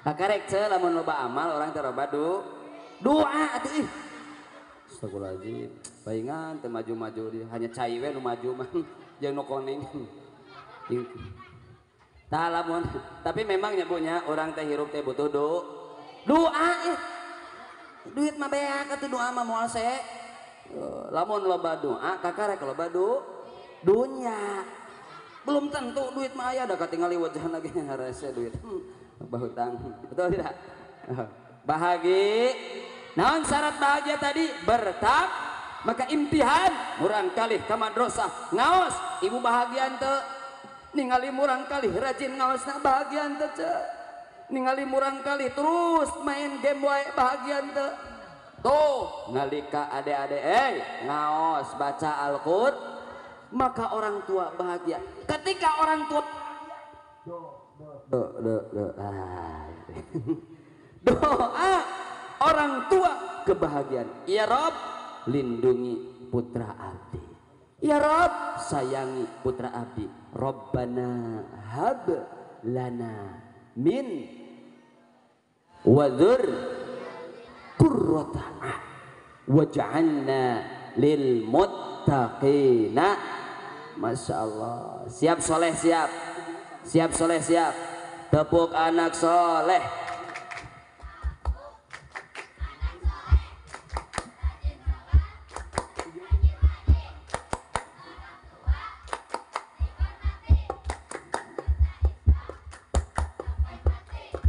Kakarek ce lamun loba amal orang teh loba doa atuh ih. Astagfirullahaladzim, palingan teu maju-maju dia, hanya cai we nu maju mah jeung nu koneng. Tah lamun, tapi memang nya Bu nya urang teh hirup teh butuh doa ih. Duit mah beak atuh doa mah moal se. Lamun loba doa kakarek loba dunya. Belum tentu duit mah aya da katingali wajahna ge harese duit. Bahutang. Betul tidak? Bahagi. Naon syarat bahagia tadi? Bertak, maka imtihan murang kalih ka madrasah ngaos, ibu bahagia teu. Ningali murang kalih rajin ngaosna bahagia teu ce. Ningali murang kalih terus main game wae bahagia teu. Tuh, nalika ade-ade ngaos baca Al-Qur'an, maka orang tua bahagia. Ketika orang tua doa orang tua kebahagiaan. Ya Rob, lindungi putra abdi. Ya Rob, sayangi putra abdi. Rabbana hab lana min wadhur qurrata waj'alna lil muttaqina. Masya Allah. Siap soleh siap. Siap soleh siap. Tepuk anak soleh.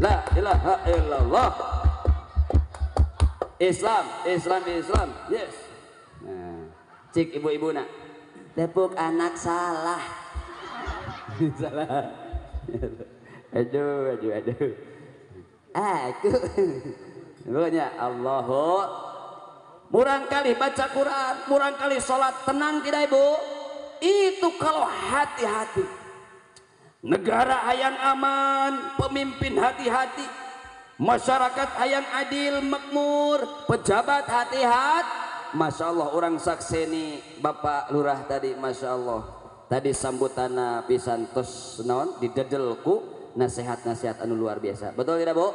La ilaha illallah. Islam, Islam, Islam. Yes. Nah, cik ibu-ibu nak. Tepuk anak salah. Salah. Aduh, aduh, aduh. Aku. Pokoknya Allahu. Murang kali baca Quran, murang kali sholat, tenang tidak ibu? Itu kalau hati-hati. Negara hayang aman, pemimpin hati-hati, masyarakat hayang adil, makmur, pejabat hati-hati. Masya Allah, orang sakseni Bapak Lurah tadi, Masya Allah. Tadi sambutana pisan tos naon didedelku nasihat-nasihat anu luar biasa. Betul tidak Bu?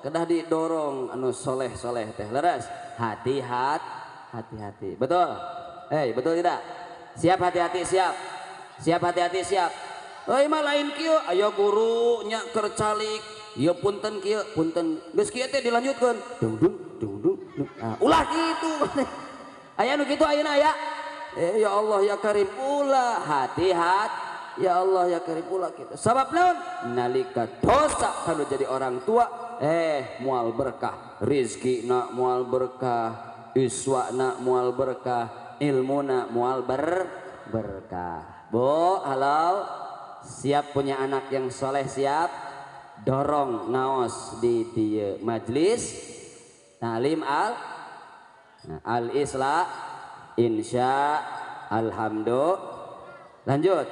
Kedah didorong anu soleh-soleh teh leres. Hati-hati, hati-hati. Betul? Betul tidak? Siap hati-hati siap. Siap hati-hati siap. Euy mah lain kieu, aya guru nya keur calik, ieu punten kieu, punten. Geus kieu teh dilanjutkeun. Dung dung dung dung. Nah, ulah kitu. Aya nu kitu ayeuna aya. Ya Allah ya Karim ulah hati-hati. Ya Allah ya Karim ulah kitu. Sabab naon? Nalika dosa kalau jadi orang tua moal berkah, rizkina moal berkah, iswana moal berkah, ilmuna moal berkah. Bu, halo. Siap punya anak yang soleh siap, dorong ngaos di dieu majlis ta'lim al islah insya alhamdulillah. Lanjut,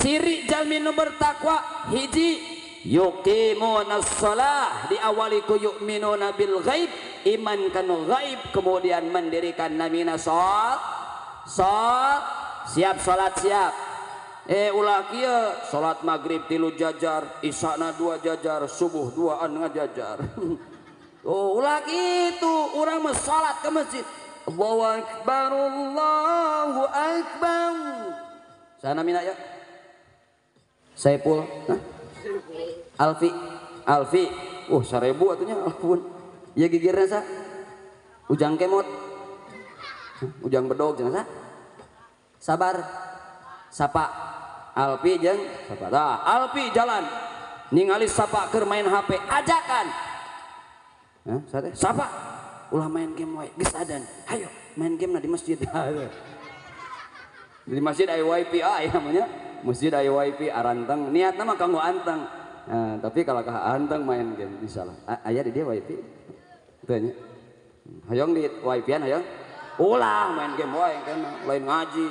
ciri jalmi nu bertakwa hiji yuqimunas shalah, diawali ku yu'minuna bil ghaib, iman kanu ghaib, kemudian mendirikan namina sholat, siap sholat siap. Ulah kieu salat maghrib 3 jajar, isana 2 jajar, subuh 2an ngajajar. Oh, ulah kitu, urang mah salat ke masjid. Allahu akbar, Allahu akbar. Sana mina ya. Saipul, hah? Alfi, Alfi. 1000 atunya ampun. Ya gigirna sa. Ujang kemot. Ujang bedog cenah sa. Sabar. Sapa Alfi jeung sapa. Tah, Alfi jalan ningali sapa keur main HP, ajakan. Hah, sate? Sapa. Ulah main game wae, geus adan. Hayo main game na di masjid. Di masjid aya wifi aya namanya. Masjid aya wifi aranteng, niatna mah kanggo anteng. Nah, tapi kalau kah anteng main game insyaallah. Aya di dia wifi. Teu nya. Hayang di wifi-an hayang. Ulah main game wae kan lain ngaji.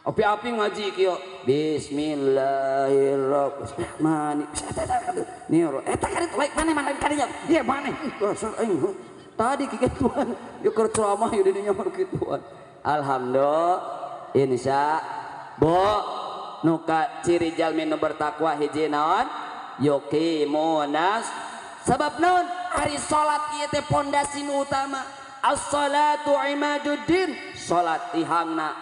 Api-api ngaji kieu. Bismillahirrahmanirrahim. Eta kan itu lain maneh kadinya. Ieu maneh. Dasar aing. Tadi kikituan, yuk keur ceramah yuk didinya baru kituan. Alhamdulillah, insya bo nuka ciri jalmi nu bertakwa hiji naon? Yuqimunas. Sabab naon? Ari salat ieu teh pondasi nu utama. As-salatu imaduddin, salat tihangna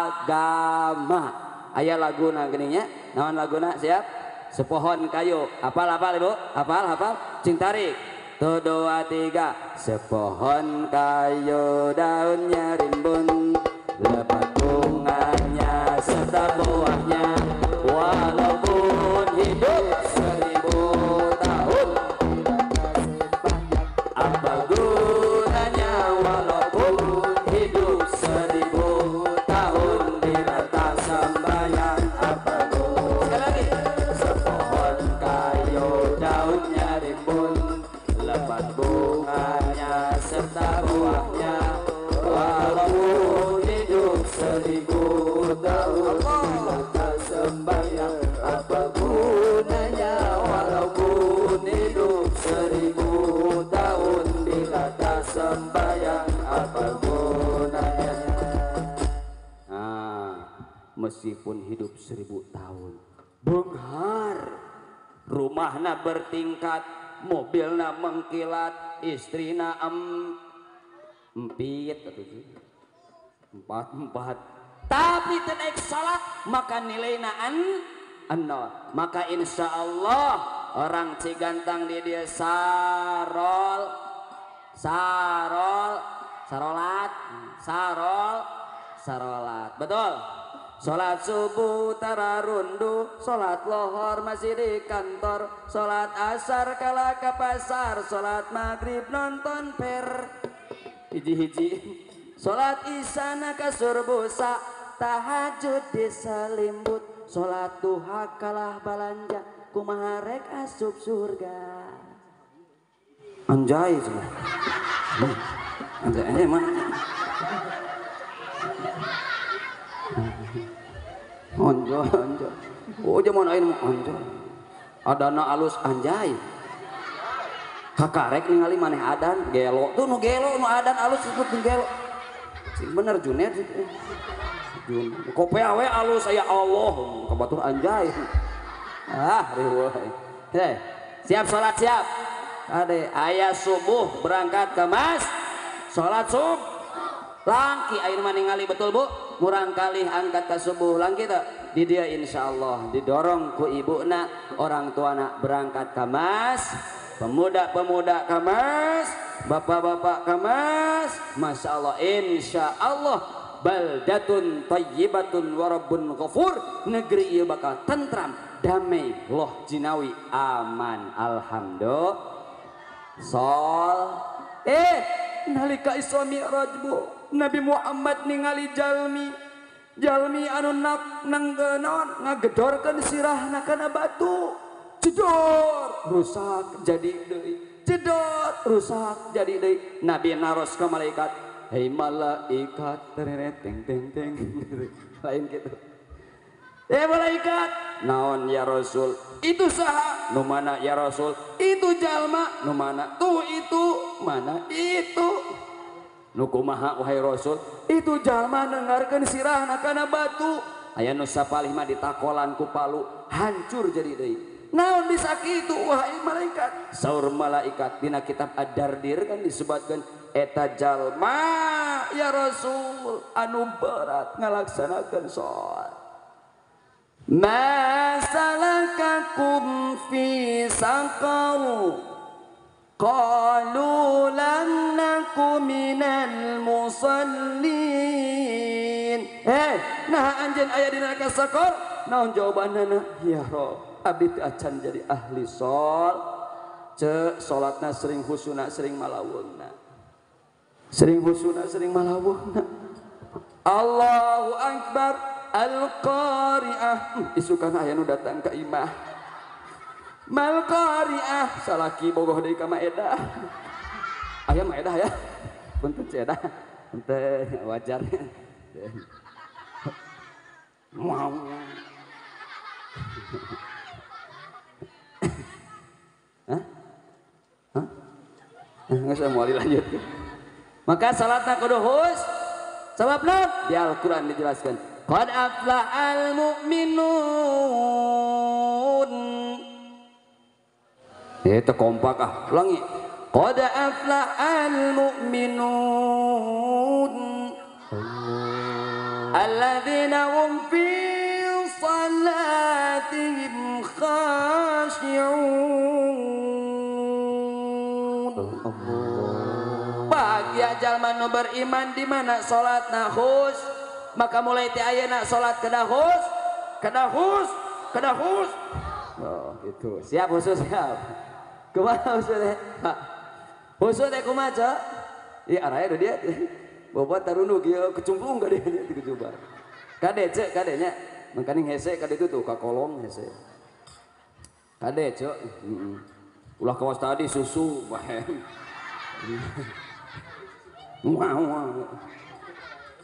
agama. Aya laguna geuning nya? Naon laguna? Siap? Sepohon kayu. Hafal-hafal Ibu? Hafal-hafal? Cing tarik. 1, 2, 3. Sepohon kayu daunnya rimbun, lebat bunganya serta buahnya, walaupun hidup 1000 tahun, apa gunanya walaupun hidup 1000 tahun bila tak sembahyang, apa gunanya. Sekali lagi. Sepohon kayu daunnya rimbun, lebat bunganya serta buahnya, walaupun hidup 1000 tahun bila tak sembahyang, apa gunanya walaupun hidup 1000 tahun bila tak sembahyang, apa gunanya. Nah, meskipun hidup 1000 tahun, benghar, rumahna bertingkat, mobilna mengkilat, istrina empit atau empat, tapi tidak salat maka nilaina an-nol. Maka insya Allah orang Cigantang di dia sarol sarol sarolat sarol sarolat, betul. Salat subuh tararundu, salat lohor masih di kantor, salat asar kalah ke pasar, salat maghrib nonton per hiji-hiji, salat isana kasur busa, tahajud diselimbut, salat duha kalah balanja, kumaha rek asup surga. Anjay semua. Anjay ini mah. Anjay, anjay. Oh, zaman aing mah anjay. Adana alus anjay. Kakarek ningali maneh adan gelo. Tuh nu gelo nu adan alus disebut nu gelo. Sing bener Junet. Jun. Kopea we alus aya Allah, kabatur anjay. Ah, riweuh. Heh, siap salat siap. Ade aya subuh berangkat ke mas. Salat subuh. Langki air maningali betul Bu, murang kali angkat ke subuh langki teu di dia insyaallah didorong ku ibuna orang tuana berangkat ke mas, pemuda-pemuda ke mas, bapak-bapak ke mas, masya Allah insyaallah baldatun thayyibatun wa rabbun ghafur, negeri ieu bakal tentram, damai, loh jinawi, aman, alhamdulillah. Sol nalika Isra Mi'raj Bu, Nabi Muhammad ningali jalmi jalmi anu nak nanggenon ngagedorkeun sirahna kana batu, jedor rusak jadi deui, jedor rusak jadi deui. Nabi naros ka malaikat, hei malaikat, tereret teng teng teng, lain gitu. Eh malaikat, naon ya Rasul? Itu saha? Nu mana ya Rasul? Itu jalma, nu mana? Tuh itu, mana itu? Nu kumaha wahai Rasul? Itu jalma nengarkeun sirahna kana batu. Aya nu sapalih mah ditakolan ku palu, hancur jadi deui. Naon bisa kitu wahai malaikat? Saur malaikat dina kitab Ad-Dardir kan disebutkeun eta jalma ya Rasul anu berat ngalaksanakeun salat. Ma salakakum fi saqar qalu lam naku minal musallin. Nah anjeun aya di neraka saqar, naon jawabanna? Ya Rob, abdi teu acan jadi ahli sol. Ceuk salatna sering husuna sering malawungna. Sering husuna sering malawungna. Allahu akbar. Al-Qari'ah, isukan aya nu datang ka imah. Mal Qari'ah, salaki bogoh deui ka Maedah. Aya Maedah ya. Punten Cedah. Punten wajar. Mau. Hah? Hah? Nggak usah mau dilanjut. Maka salatna kudu khus. Sababna di Al-Qur'an dijelaskan. Qad aflahal mu'minun. Itu kompak ah, ulangi. Qad aflahal mu'minun. Alladzina hum fi salatihim khashi'un. Bahagia jalma nu beriman di mana salatna khus, maka mulai ti ayeuna salat kedah khus, kedah khus, kedah khus. Oh, gitu. Siap khusus siap. Kumaha khusus teh? Pak. Khusus teh kumaha, Cok? Ieu araya dia. Bapak tarunug ieu kecumplung ka dieu di kejubar. Kade cek kade nya. Mangkaning hese kade itu tuh ka kolong hese. Kade cek. Heeh. Ulah kawas tadi susu bae.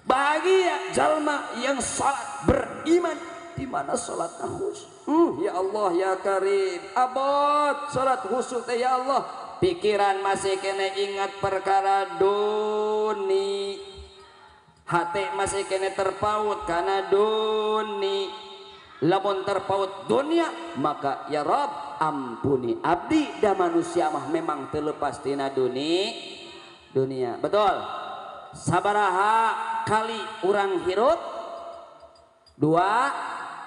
Bahagia jalma yang salat beriman di mana salatna khus. Ya Allah ya Karim, abot salat khusyuk teh ya Allah. Pikiran masih kene ingat perkara duni, hati masih kene terpaut karena duni. Lamun terpaut dunia maka ya Rob ampuni abdi, da manusia mah memang terlepas tina dunia. Betul. Sabaraha kali urang hirup? Dua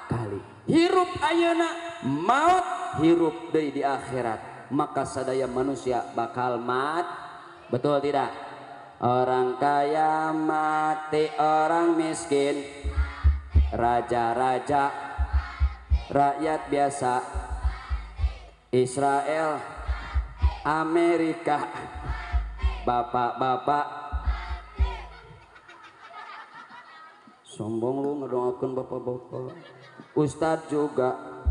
kali. Hirup ayeuna, maut hirup deui di akhirat. Maka sadaya manusia bakal mat. Betul tidak? Orang kaya mati, orang miskin, raja-raja, rakyat biasa, Israel, Amerika, bapak-bapak. Sombong lu ngedoakeun bapak-bapak. Ustadz juga.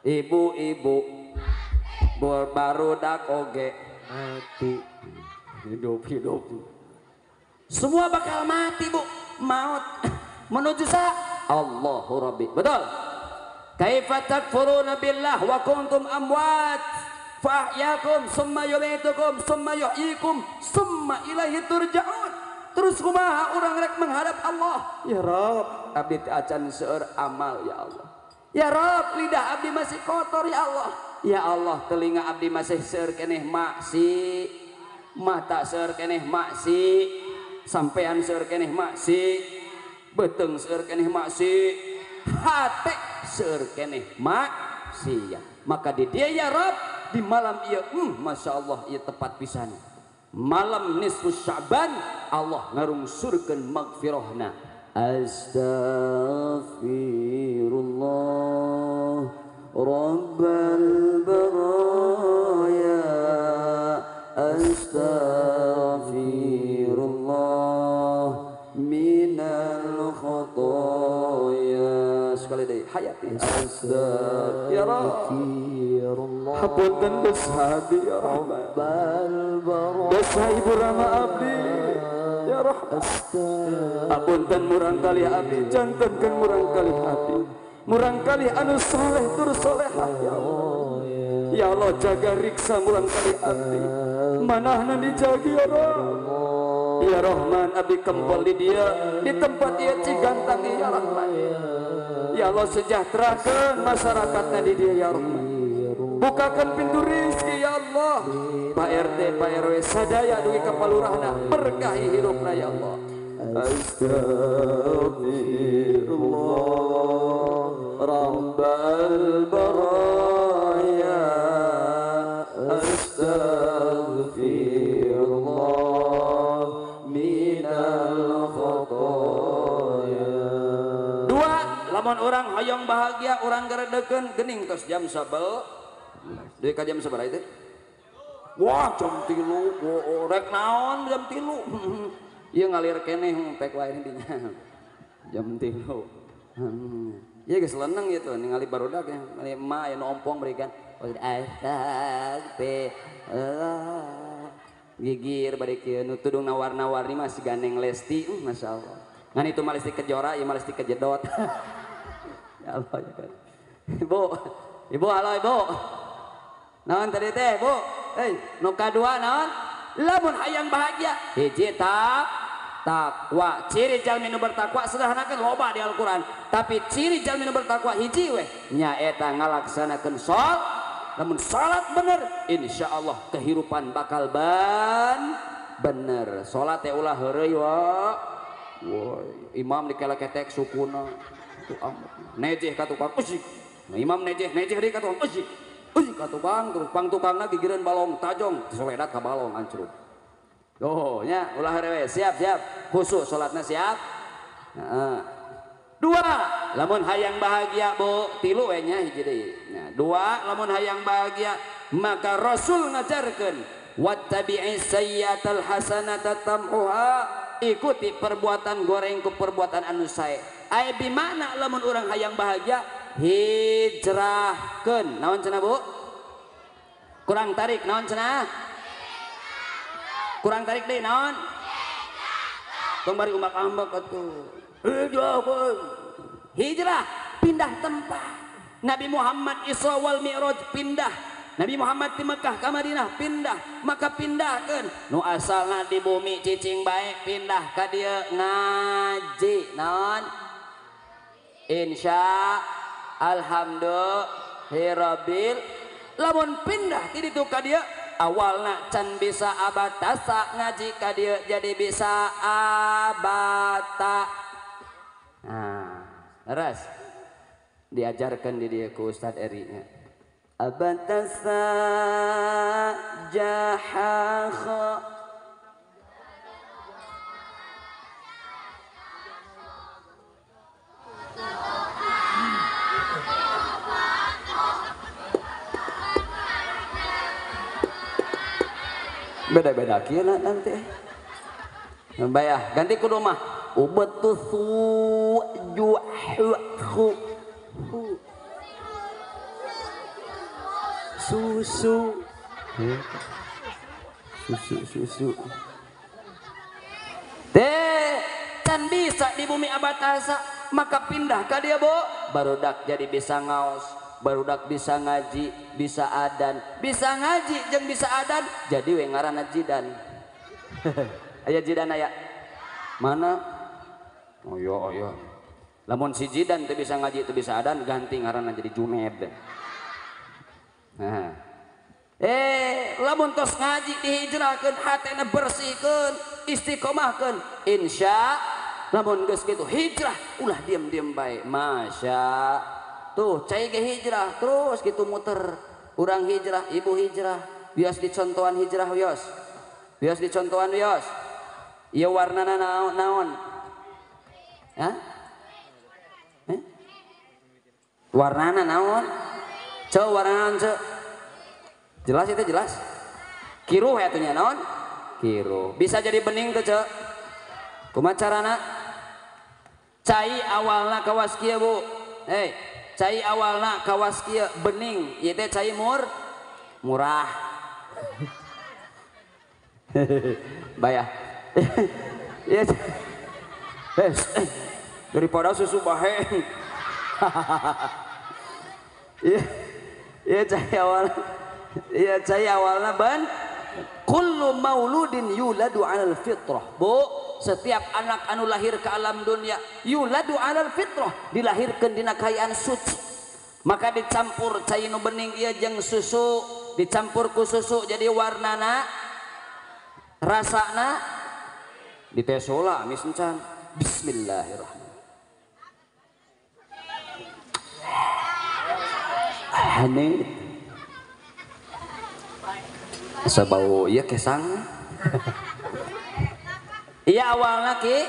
Ibu-ibu barudak oge mati. Hidup-hidup. Semua bakal mati, Bu. Maut menuju sa Allahu Rabbi. Betul. Kaifa takfuruna billah wa kuntum amwat fa ahyakum summa yumitukum summa yuhyikum summa ilaihi turja'un. Terus kumaha urang rek menghadap Allah? Ya Rob, abdi teh acan seueur amal ya Allah. Ya Rob, lidah abdi masih kotor ya Allah. Ya Allah, telinga abdi masih seueur keneh maksi, mata seueur keneh maksi, sampean seueur keneh maksi, beuteung seueur keneh maksi, hate seueur keneh maksiat. Maka di dia ya Rob, di malam ieu, Masya Allah ieu tepat pisan. Malam nisfu Sya'ban Allah ngarungsurkeun magfirahna. Astaghfirullah Rabbal baraya, astaghfirullah minal khotoya. Sekali deui hayati. Astaghfirullah ya Rabb, hapunten dosa abdi ya Rahman, dosa ibu Rama abdi ya Rahman, hapunten murang kali abdi, jantenkeun murang kali abdi, murang kali anu soleh tur solehah ya Allah. Ya Allah jaga riksa murang kali abdi, manahna dijagi ya Rabb. Ya Rahman abdi kempel di dia, di tempat ia Cigantang ya Rahman. Ya Allah sejahterakan masyarakatnya di dia ya Rahman. Bukakan pintu rizki ya Allah. Pak RT, Pak RW sadaya dugi ka palurahna, berkahi hirupna ya Allah. Astaghfirullah Rabbal baraya, astaghfirullah minal khotoya. Dua, lamun orang hoyong bahagia, orang geredekeun geuning tos jam 11. Dari ka jam sabaraha itu? Wah, jam 3. Oh, rek naon jam 3. Ieu ngalir keneh pek wae dinya. Jam 3. Ieu geus leneng ieu tuh ningali barudak ya, ningali emak aya nu ompong berikan. Astagfirullah. Gigir bari kieu nu tudung warna-warni mah si Ganeng Lesti, masyaallah. Ngan itu mah Lesti Kejora, ieu mah Lesti Kejedot. Ya Allah ya kan. Ibu, ibu halo ibu. Naon tadi teh, Bu? Nu kadua naon? Lamun hayang bahagia, hiji takwa. Ciri jalmi nu bertakwa sederhanakeun loba di Al-Qur'an, tapi ciri jalmi nu bertakwa hiji weh nyaeta ngalaksanakeun salat. Lamun salat bener, insyaallah kehidupan bakal bener. Salat teh ulah heureuy wa. Woi, imam dikeleketek sukuna. Tuh amat. Nejeh ka tukang usik. Nah, imam nejeh, nejeh deui ka tukang usik. Usik ka tukang, terus pang tukangna gigireun balong tajong, soledat ka balong ancrub. Oh, nya ulah heureuy, siap siap. Khusus salatna siap. Heeh. Dua, lamun hayang bahagia Bu, tilu we nya hiji deui. Nah, dua, lamun hayang bahagia, maka Rasul ngajarkeun wattabi'is sayyi'atal hasanata tamhuha, ikuti perbuatan goreng ku perbuatan anu sae. Ai bimakna lamun urang hayang bahagia hijrahkeun. Naon cenah Bu? Kurang tarik naon cenah? Kurang tarik deui naon? Tong bari umak-ambek atuh. Hijrahkeun. Hijrah, pindah tempat. Nabi Muhammad Isra wal Mi'raj pindah. Nabi Muhammad di Mekah ka Madinah pindah, maka pindahkeun. Nu asalna di bumi cicing bae pindah ka dieu ngaji. Naon? Insya alhamdulillahirabbil. Lamun pindah ti ditu ka dieu, awalna can bisa abatasa ngaji ka dieu jadi bisa abata. Nah, leres diajarkan di dieu ku Ustad Eri nya. Abatasa jahaha beda-beda kieu nanti. Bayah ganti kudu mah ubetu su ju hu hu susu susu susu teh can bisa di bumi abatasa, maka pindah ka dia Bu, barudak jadi bisa ngaos, barudak bisa ngaji, bisa adan, bisa ngaji jeung bisa adan jadi we ngaranna jidan. Aya jidan aya mana? Oh iya oh iya, lamun si jidan teu bisa ngaji teu bisa adan ganti ngaranna jadi Jumed. Nah. Lamun tos ngaji dihijrahkeun, hatena bersihkeun, istiqomahkeun, insya lamun geus kitu hijrah ulah diem-diem bae. Masya tuh cai ge hijrah terus kitu muter. Urang hijrah, ibu hijrah, bios dicontohan hijrah wios. Bios dicontohan wios. Ieu warnana naon naon? Hah? Eh? Warnana naon? Ceu warna naon ceu? Jelas itu jelas. Kiruh ya atunya naon? Kiruh. Bisa jadi bening tuh ceu. Kumaha carana? Cai awalna kawas kieu Bu. Hei, cai awalna kawas kieu bening, ieu teh cai murah. Bayah. Ieu daripada susu bahe. Iya cai awal, iya cai awalna ban kullu mauludin yuladu 'alal fitrah. Bu, setiap anak anu lahir ke alam dunia yuladu 'alal fitrah, dilahirkeun dina kaayaan suci. Maka dicampur cai nu bening ieu jeung susu, dicampur ku susu jadi warnana rasana ditesola amis encan. Bismillahirrahmanirrahim. Aneh asa bau ieu kesang. Iya awalna ki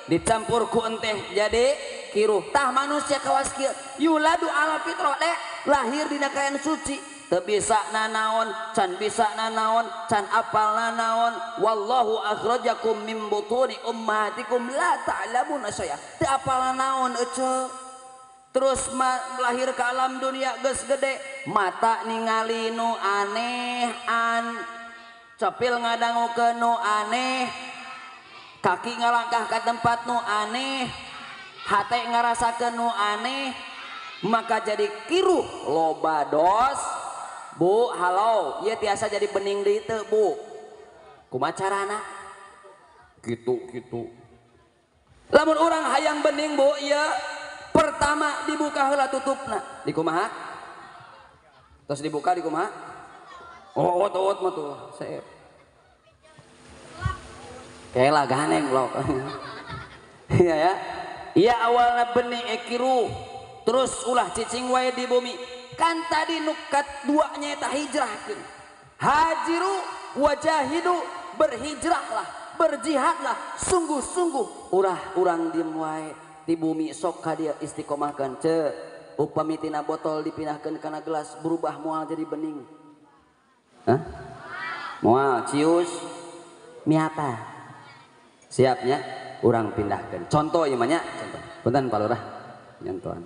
dicampur ku enteh jadi kiruh. Tah manusia kawas kieu yuladu ala fitrah deh, lahir dina kaayaan suci, teu bisa nanaon, can bisa nanaon, can apal nanaon. Wallahu akhrajakum min butuni ummahatikum la ta'lamuna syai'a. Teu apal nanaon eceu. Terus lahir ke alam dunia geus gede, mata ningali nu aneh an, Cepil ngadangukeun nu aneh, kaki ngalangkah ka tempat nu aneh, hate ngarasakeun nu aneh, maka jadi kiruh loba dos. Bu, halo, ieu tiasa jadi bening deui teu, Bu? Kumaha carana? Kitu. Lamun urang hayang bening, Bu, ieu pertama dibuka heula tutupna. Di kumaha? Terus dibuka di kumaha? Oh, ot mah tuh, seep. Kela ganeng blok. Iya ya. Iya awalna bening kiruh, terus ulah cicing wae di bumi. Kan tadi nukat duanya eta hijrahkeun. Hajiru wajahidu, berhijrahlah, berjihadlah sungguh-sungguh. Urah urang diem wae di bumi sok ka dia istiqomahkeun. Ce, upami tina botol dipindahkeun kana gelas berubah moal jadi bening. Hah? Moal cius miata. Siapnya urang pindahkeun. Contoh ieu mah nya, contoh. Punten Pak Lurah nyantoan.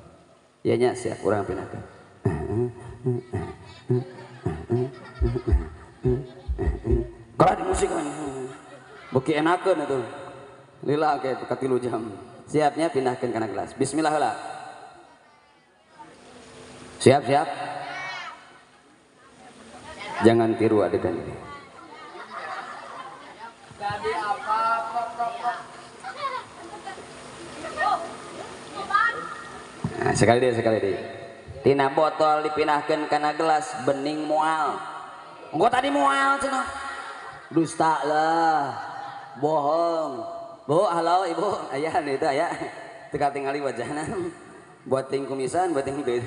Ieu nya siap urang pindahkeun. Kalau di musik kan beki enakeun atuh. Lila ke 3 jam. Siapnya pindahkeun kana gelas. Bismillah heula. Siap, siap. Jangan tiru adegan ini. Jadi apa kok. Nah, sekali deh. Tina botol dipindahkeun kana gelas bening moal. Engko tadi moal cenah. Dusta lah. Bohong. Bu, halo ibu, aya itu aya. Teu katingali wajahna. Buat ting kumisan, buat ting duit.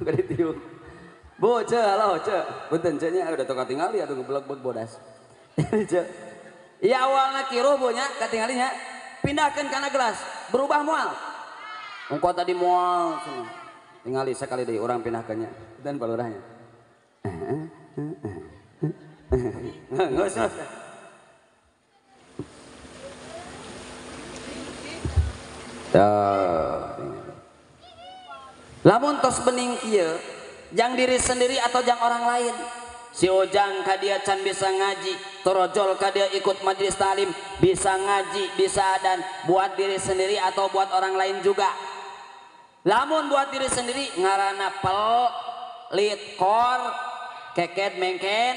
Gede tiung. Bu, ce, halo, ce. Punten ce nya udah teu katingali atuh ngeblek bodas. Ce. Iya awalna kiruh bu nya katingali nya. Pindahkeun kana gelas, berubah moal. Engko tadi moal cenah. Tingali sekali deui urang pindahkeunnya dan palurahnya. Geus. Lamun tos bening kieu, jang diri sendiri atau jang orang lain. Si Ojang ka dia can bisa ngaji, torojol ka dia ikut majelis taklim, bisa ngaji, bisa adan, buat diri sendiri atau buat orang lain juga. Lamun buat diri sendiri ngarana pel, lit, kor, keket, mengken,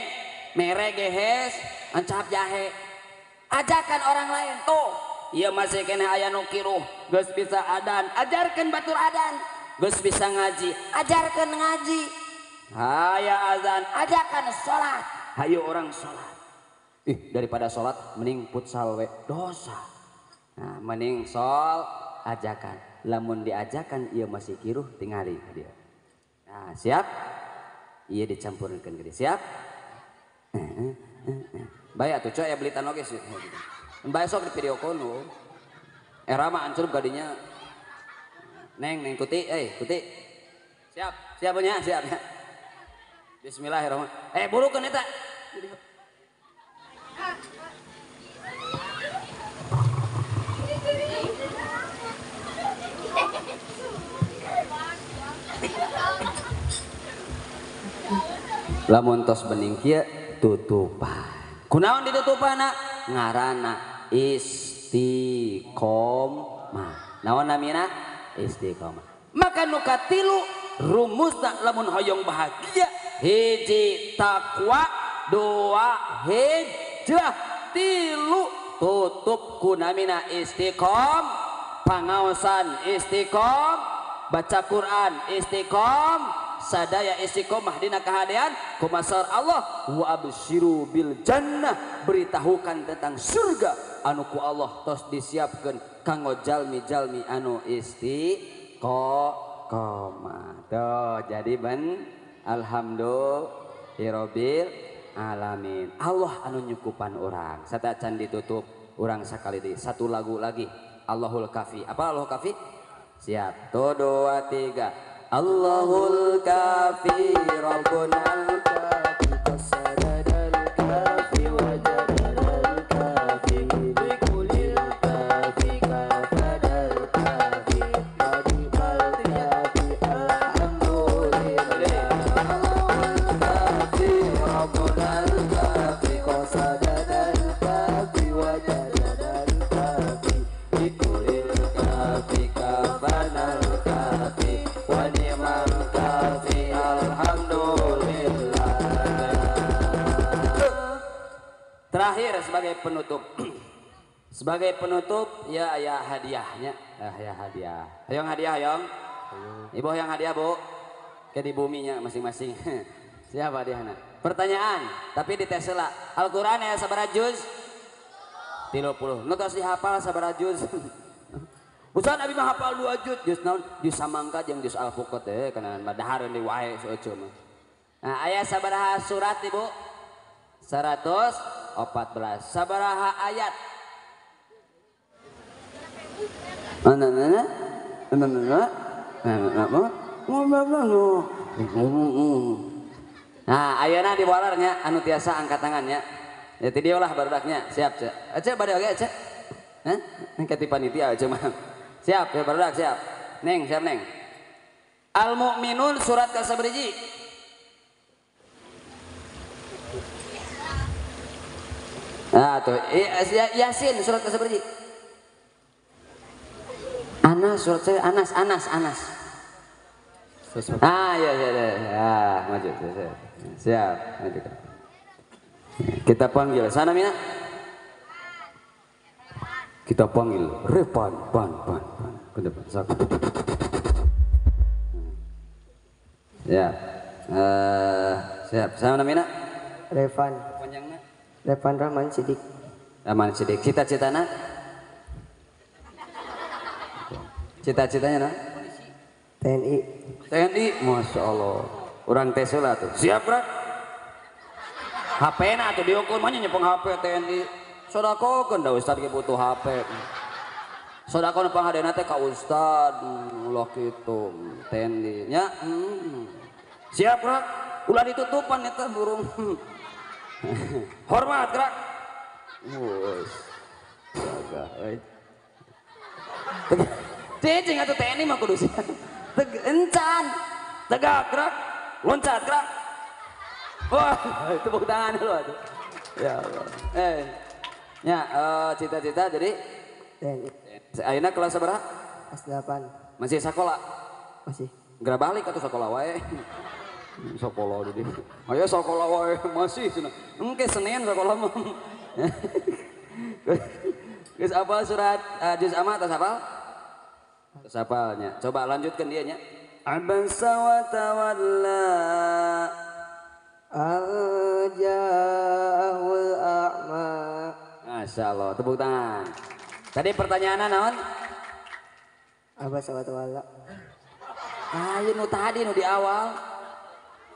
mere, gehes, ancap jahe. Ajakan orang lain tuh, ieu masih keneh aya nu kiruh, geus bisa adan, ajarkeun batur adan, geus bisa ngaji, ajarkeun ngaji. Haya azan, ajakan sholat, hayu orang sholat. Ih, daripada sholat mending futsal we, dosa. Nah, mending sol ajakan. Lamun diajakan ieu masih kiruh tingali dia. Nah, siap? Ieu dicampurkeun gede. Siap? Bae atuh coy aya belitan oge sih. Bae sok di video kono. Era mah ancur gadinya. Neng, neng Tuti, Tuti. Siap, siap nya, siap ya. Bismillahirrahmanirrahim. Burukeun eta. Lamun tos bening kieu tutupan. Kunaon ditutupanna? Ngaranna istiqomah. Naon namina? Istiqomah. Maka nu katilu rumusna lamun hoyong bahagia, hiji takwa, dua hijrah, tilu tutup kunamina istiqom, pangaosan istiqom, baca Quran istiqom, sadaya istiqomah dina kahadean kumasar Allah wa absyiru bil jannah, beritahukan tentang surga anu ku Allah tos disiapkeun kanggo jalmi-jalmi anu istiqomah. Tuh jadi ben alhamdulillahirabbil alamin. Allah anu nyukupan urang. Satacan ditutup urang sakali deui satu lagu lagi. Allahul Kafi. Apa Allahul Kafi? Siap. Tuh 2 3. Allahul Kafi Rabbunal Kafi qasadal kafi wajadal kafi bikulil kafi kafadal kafi qadimal kafi alhamdulillah. Allahul Kafi Rabbunal Terakhir sebagai penutup. Sebagai penutup ya ya hadiahnya. Ah ya hadiah. Hayong hadiah hayong. Ibu yang hadiah Bu. Ke di buminya masing-masing. Siapa hadiahna? Pertanyaan, tapi di tes heula. Al-Qur'an aya sabaraha juz? 30. Nu tos dihafal sabaraha juz? Ustaz abi mah hafal 2 juz. Juz naon? Juz samangka jeung juz al-fuqat teh kana madahareun deui wae seueuh mah. Nah, aya sabaraha surat Ibu? 114. Sabaraha ayat? Nah, ayeuna di walarnya anu tiasa angkat tangannya. Ya ti dieu lah barudaknya. Siap, Cek. Cek bade oge, Cek. Hah? Engke ti panitia Cek mah. Siap ya barudak siap. Neng, siap Neng. Al-Mu'minun surat ka-sabariji? Nah, tuh Yasin surat ka-sabariji? Anas surat saya Anas Anas Anas. Ah ya ya ya, ya maju siap, siap maju. Kita panggil sana Mina. Kita panggil Repan pan pan pan ke depan. Ya, siap. Sana Mina. Revan. Panjangna? Revan Rahman Sidik. Rahman Sidik. Cita-citana? Cita-citanya nah? TNI. TNI, Masya Allah. Orang tes lah tuh. Siap, Bro. HP na tuh diukur mah nyepeng HP TNI. Sodakokeun da ustad ge butuh HP. Sodako nu panghadena teh ka ustad. Ulah kitu TNI nya. Siap, Bro. Ulah ditutupan eta burung. Hormat, gerak. Wes. Jaga euy. Cicing atuh TNI mah kudu siap. Encan. Tegak, gerak. Loncat, gerak. Wah, tepuk tangan dulu atuh. Ya Allah. Ya, cita-cita jadi TNI. Ayeuna kelas sabaraha? Kelas 8. Masih sekolah? Masih. Geura balik atuh sekolah wae. Sekolah jadi. Ayo sekolah wae masih cenah. Engke Senin sekolah mah. Geus apal surat juz amma atas apal? Terus apalnya. Coba lanjutkan dia nya. Abasa wa tawalla al-ja'ahul a'ma. Masya Allah, tepuk tangan. Tadi pertanyaannya naon? Abasa wa tawalla. Ayo nu tadi nu di awal.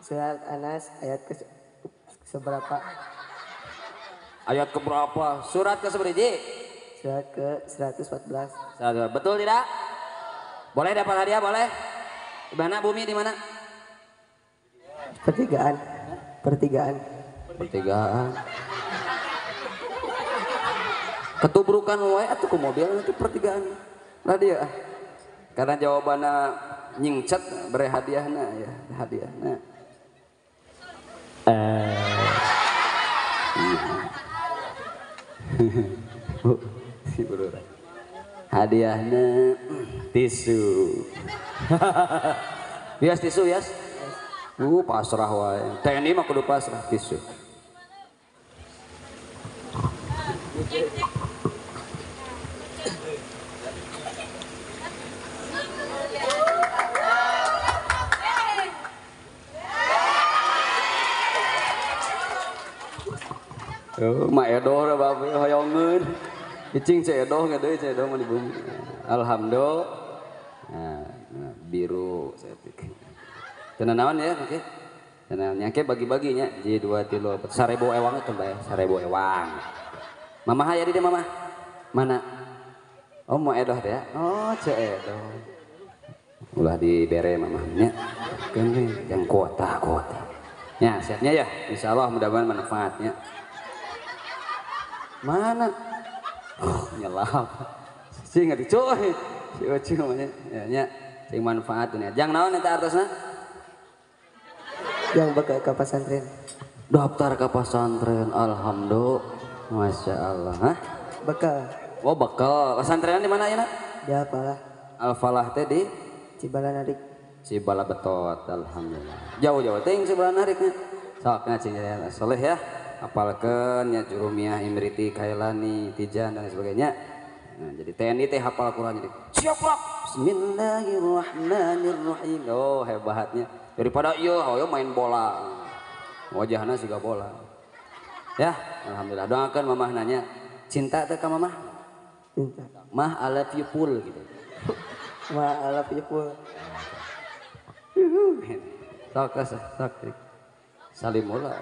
Surat Anas ayat ke seberapa? Ayat ke berapa? Surat ke seberapa? Surat ke 114. Betul tidak? Boleh dapat hadiah, boleh? Di mana bumi, di mana? Pertigaan. Pertigaan. Pertigaan. Ketubrukan wae atuh ku mobil itu pertigaan. Lah dia. Karena jawabannya nyingcet bere hadiahna ya, hadiahna. Bu, si bro. Hadiahnya tisu. Bias tisu ya. Pasrah wae. TNI mah kudu pasrah tisu. Tuh, mak edoh babe hoyongeun. Icing cek edoh nggak deui cek edoh mah di bumi. Alhamdulillah. Nah, biru saya pikir. Tenang naon ya, oke. Tenang nyangke bagi-baginya J 2 3 4 1000 ewang itu bae, 1000 ewang. Mama aya di dieu mama. Mana? Oh, mau edoh teh ya. Oh, cek edoh. Ulah dibere mamahnya. Keun yang kuota-kuota. Ya, siapnya ya. Insyaallah mudah-mudahan manfaatnya. Mana? Oh, nyelap. Sing atuh coy. Si ucu mah nya. Nya sing manfaat nya. Jang naon eta artosna? Yang bakal ke pesantren. Daftar ke pesantren, alhamdulillah. Masya Allah. Hah? Bekal. Oh, bekal. Pesantrenan di mana ya, Nak? Di Al-Falah. Al-Falah teh di Cibalanarik. Cibalabetot, alhamdulillah. Jauh-jauh teh Cibalanariknya. Sok ngacing soleh ya. Hafalkeun nya Jurumiyah, Imriti, Kailani, Tijan dan sebagainya. Nah, jadi TNI teh hafal Quran jadi siap lah. Bismillahirrahmanirrahim. Oh, hebatnya. Daripada ieu hoyo main bola. Wajahna siga bola. Ya, alhamdulillah. Doakeun mamah nanya, cinta teh ka mamah? Cinta. Mah I love you full gitu. Mah I love you full. Sok sok. Salim mula.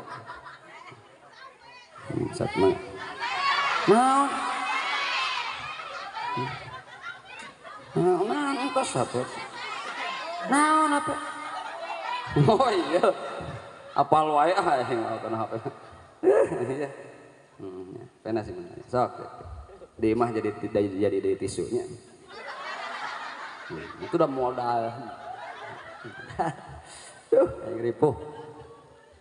Sok mah. Naon? Naon engkos apa? Naon apa? Oh iya. Apal wae ah kana HP. Iya. Pena sih mana. Sok. Di mah jadi dari tisunya. Itu udah modal. Duh, ripuh.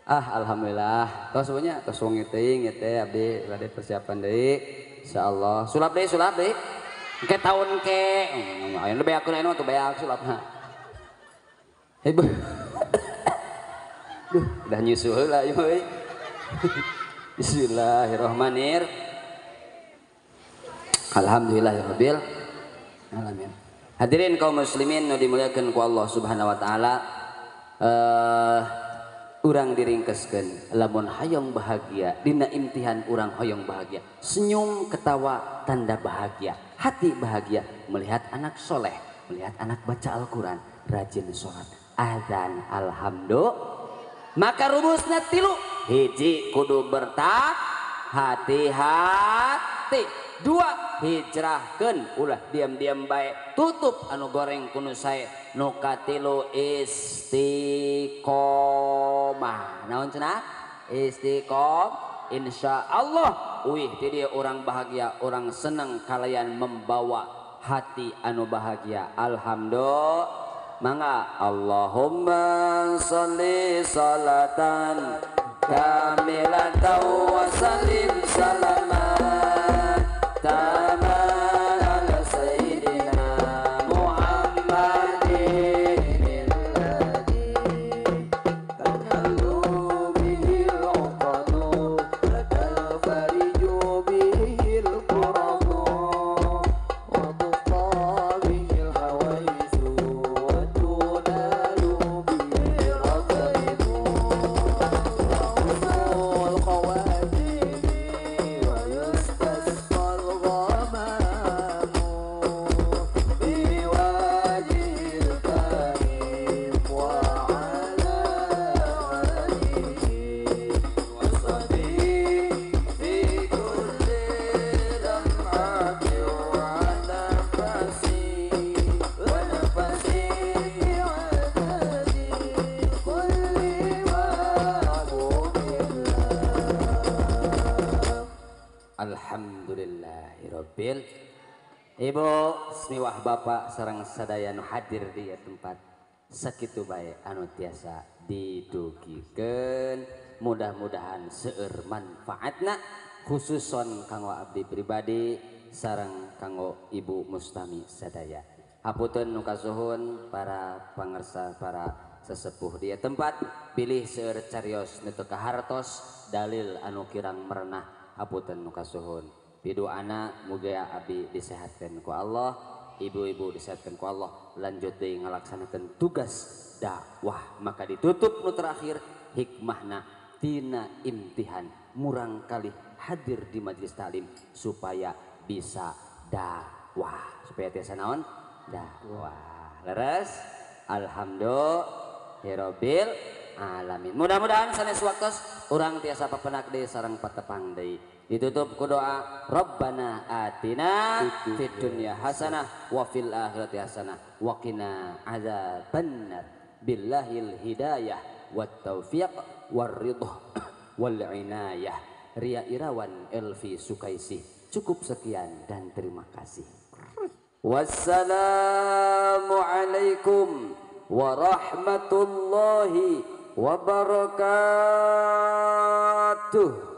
Ah, alhamdulillah. Tos semuanya tos wengi teuing ieu teh abdi bade persiapan deui. Insyaallah. Sulap deui, sulap deui. Ke tahun ke. Aya nu beak kunaon tuh beak sulapna. Ibu. Duh, udah nyusu heula ieu euy. Bismillahirrahmanirrahim. Alhamdulillahirabbil alamin. Hadirin kaum muslimin nu dimuliakeun ku Allah Subhanahu wa taala, urang diringkeskeun lamun hayang bahagia dina imtihan urang hoyong bahagia, senyum ketawa tanda bahagia, hati bahagia melihat anak soleh, melihat anak baca Al-Qur'an, rajin sholat, azan, alhamdulillah. Maka rumusna tilu, hiji kudu bertak hati-hati, dua hijrahkeun ulah diam-diam bae, tutup anu goreng kunu sae, nu katilu istiqomah. Naon cenah? Istiqomah. Insyaallah uih ti dieu urang bahagia, urang seneng kalayan membawa hati anu bahagia. Alhamdulillah. Mangga Allahumma sholli salatan kamilatan wa sallim salaman taman ala sayyidina Muhammadin alladzi tanhalu bihil uqadu wa tanfariju bihil kurabu wa tuqa bihil hawaisu wa tunalu bihi ragaibu wa qawatimi wa yustasqal ghamamu biwajhil karim wa ala alihi wa sahbihi fi kulli lam'atin wa nafasi wa nafasi bi'adadi kulli ma'bubillah. Alhamdulillahirabbil. Ibu smiwah bapak sareng sadaya nu hadir di ieu tempat sakitu bae anu tiasa didugikeun, mudah-mudahan seueur manfaatna khususon kanggo abdi pribadi sareng kanggo Ibu Mustami sadaya. Hapunten nu kasuhun para pangersa, para sesepuh di ieu tempat, bilih seueur carios nu teu kahartos dalil anu kirang merenah. Hapunten nu kasuhun. Piduana mugia abdi disehatkeun ku Allah, ibu-ibu disehatkeun ku Allah, lanjut deui ngalaksanakeun tugas dakwah. Maka ditutup nu terakhir hikmahna tina imtihan murang kali hadir di majelis taklim supaya bisa dakwah, supaya tiasa naon dakwah. Leres, alhamdulillahirabbil alamin. Mudah-mudahan sanes waktos urang tiasa papenak deui sareng patepang deui. Ditutup ku doa Rabbana atina fid dunya hasanah wa fil akhirati hasanah wa qina adzabannar. Billahil hidayah wat taufiq war ridha wal inayah. Ria Irawan Elvi Sukaisih. Cukup sekian dan terima kasih. Wassalamualaikum warahmatullahi wabarakatuh.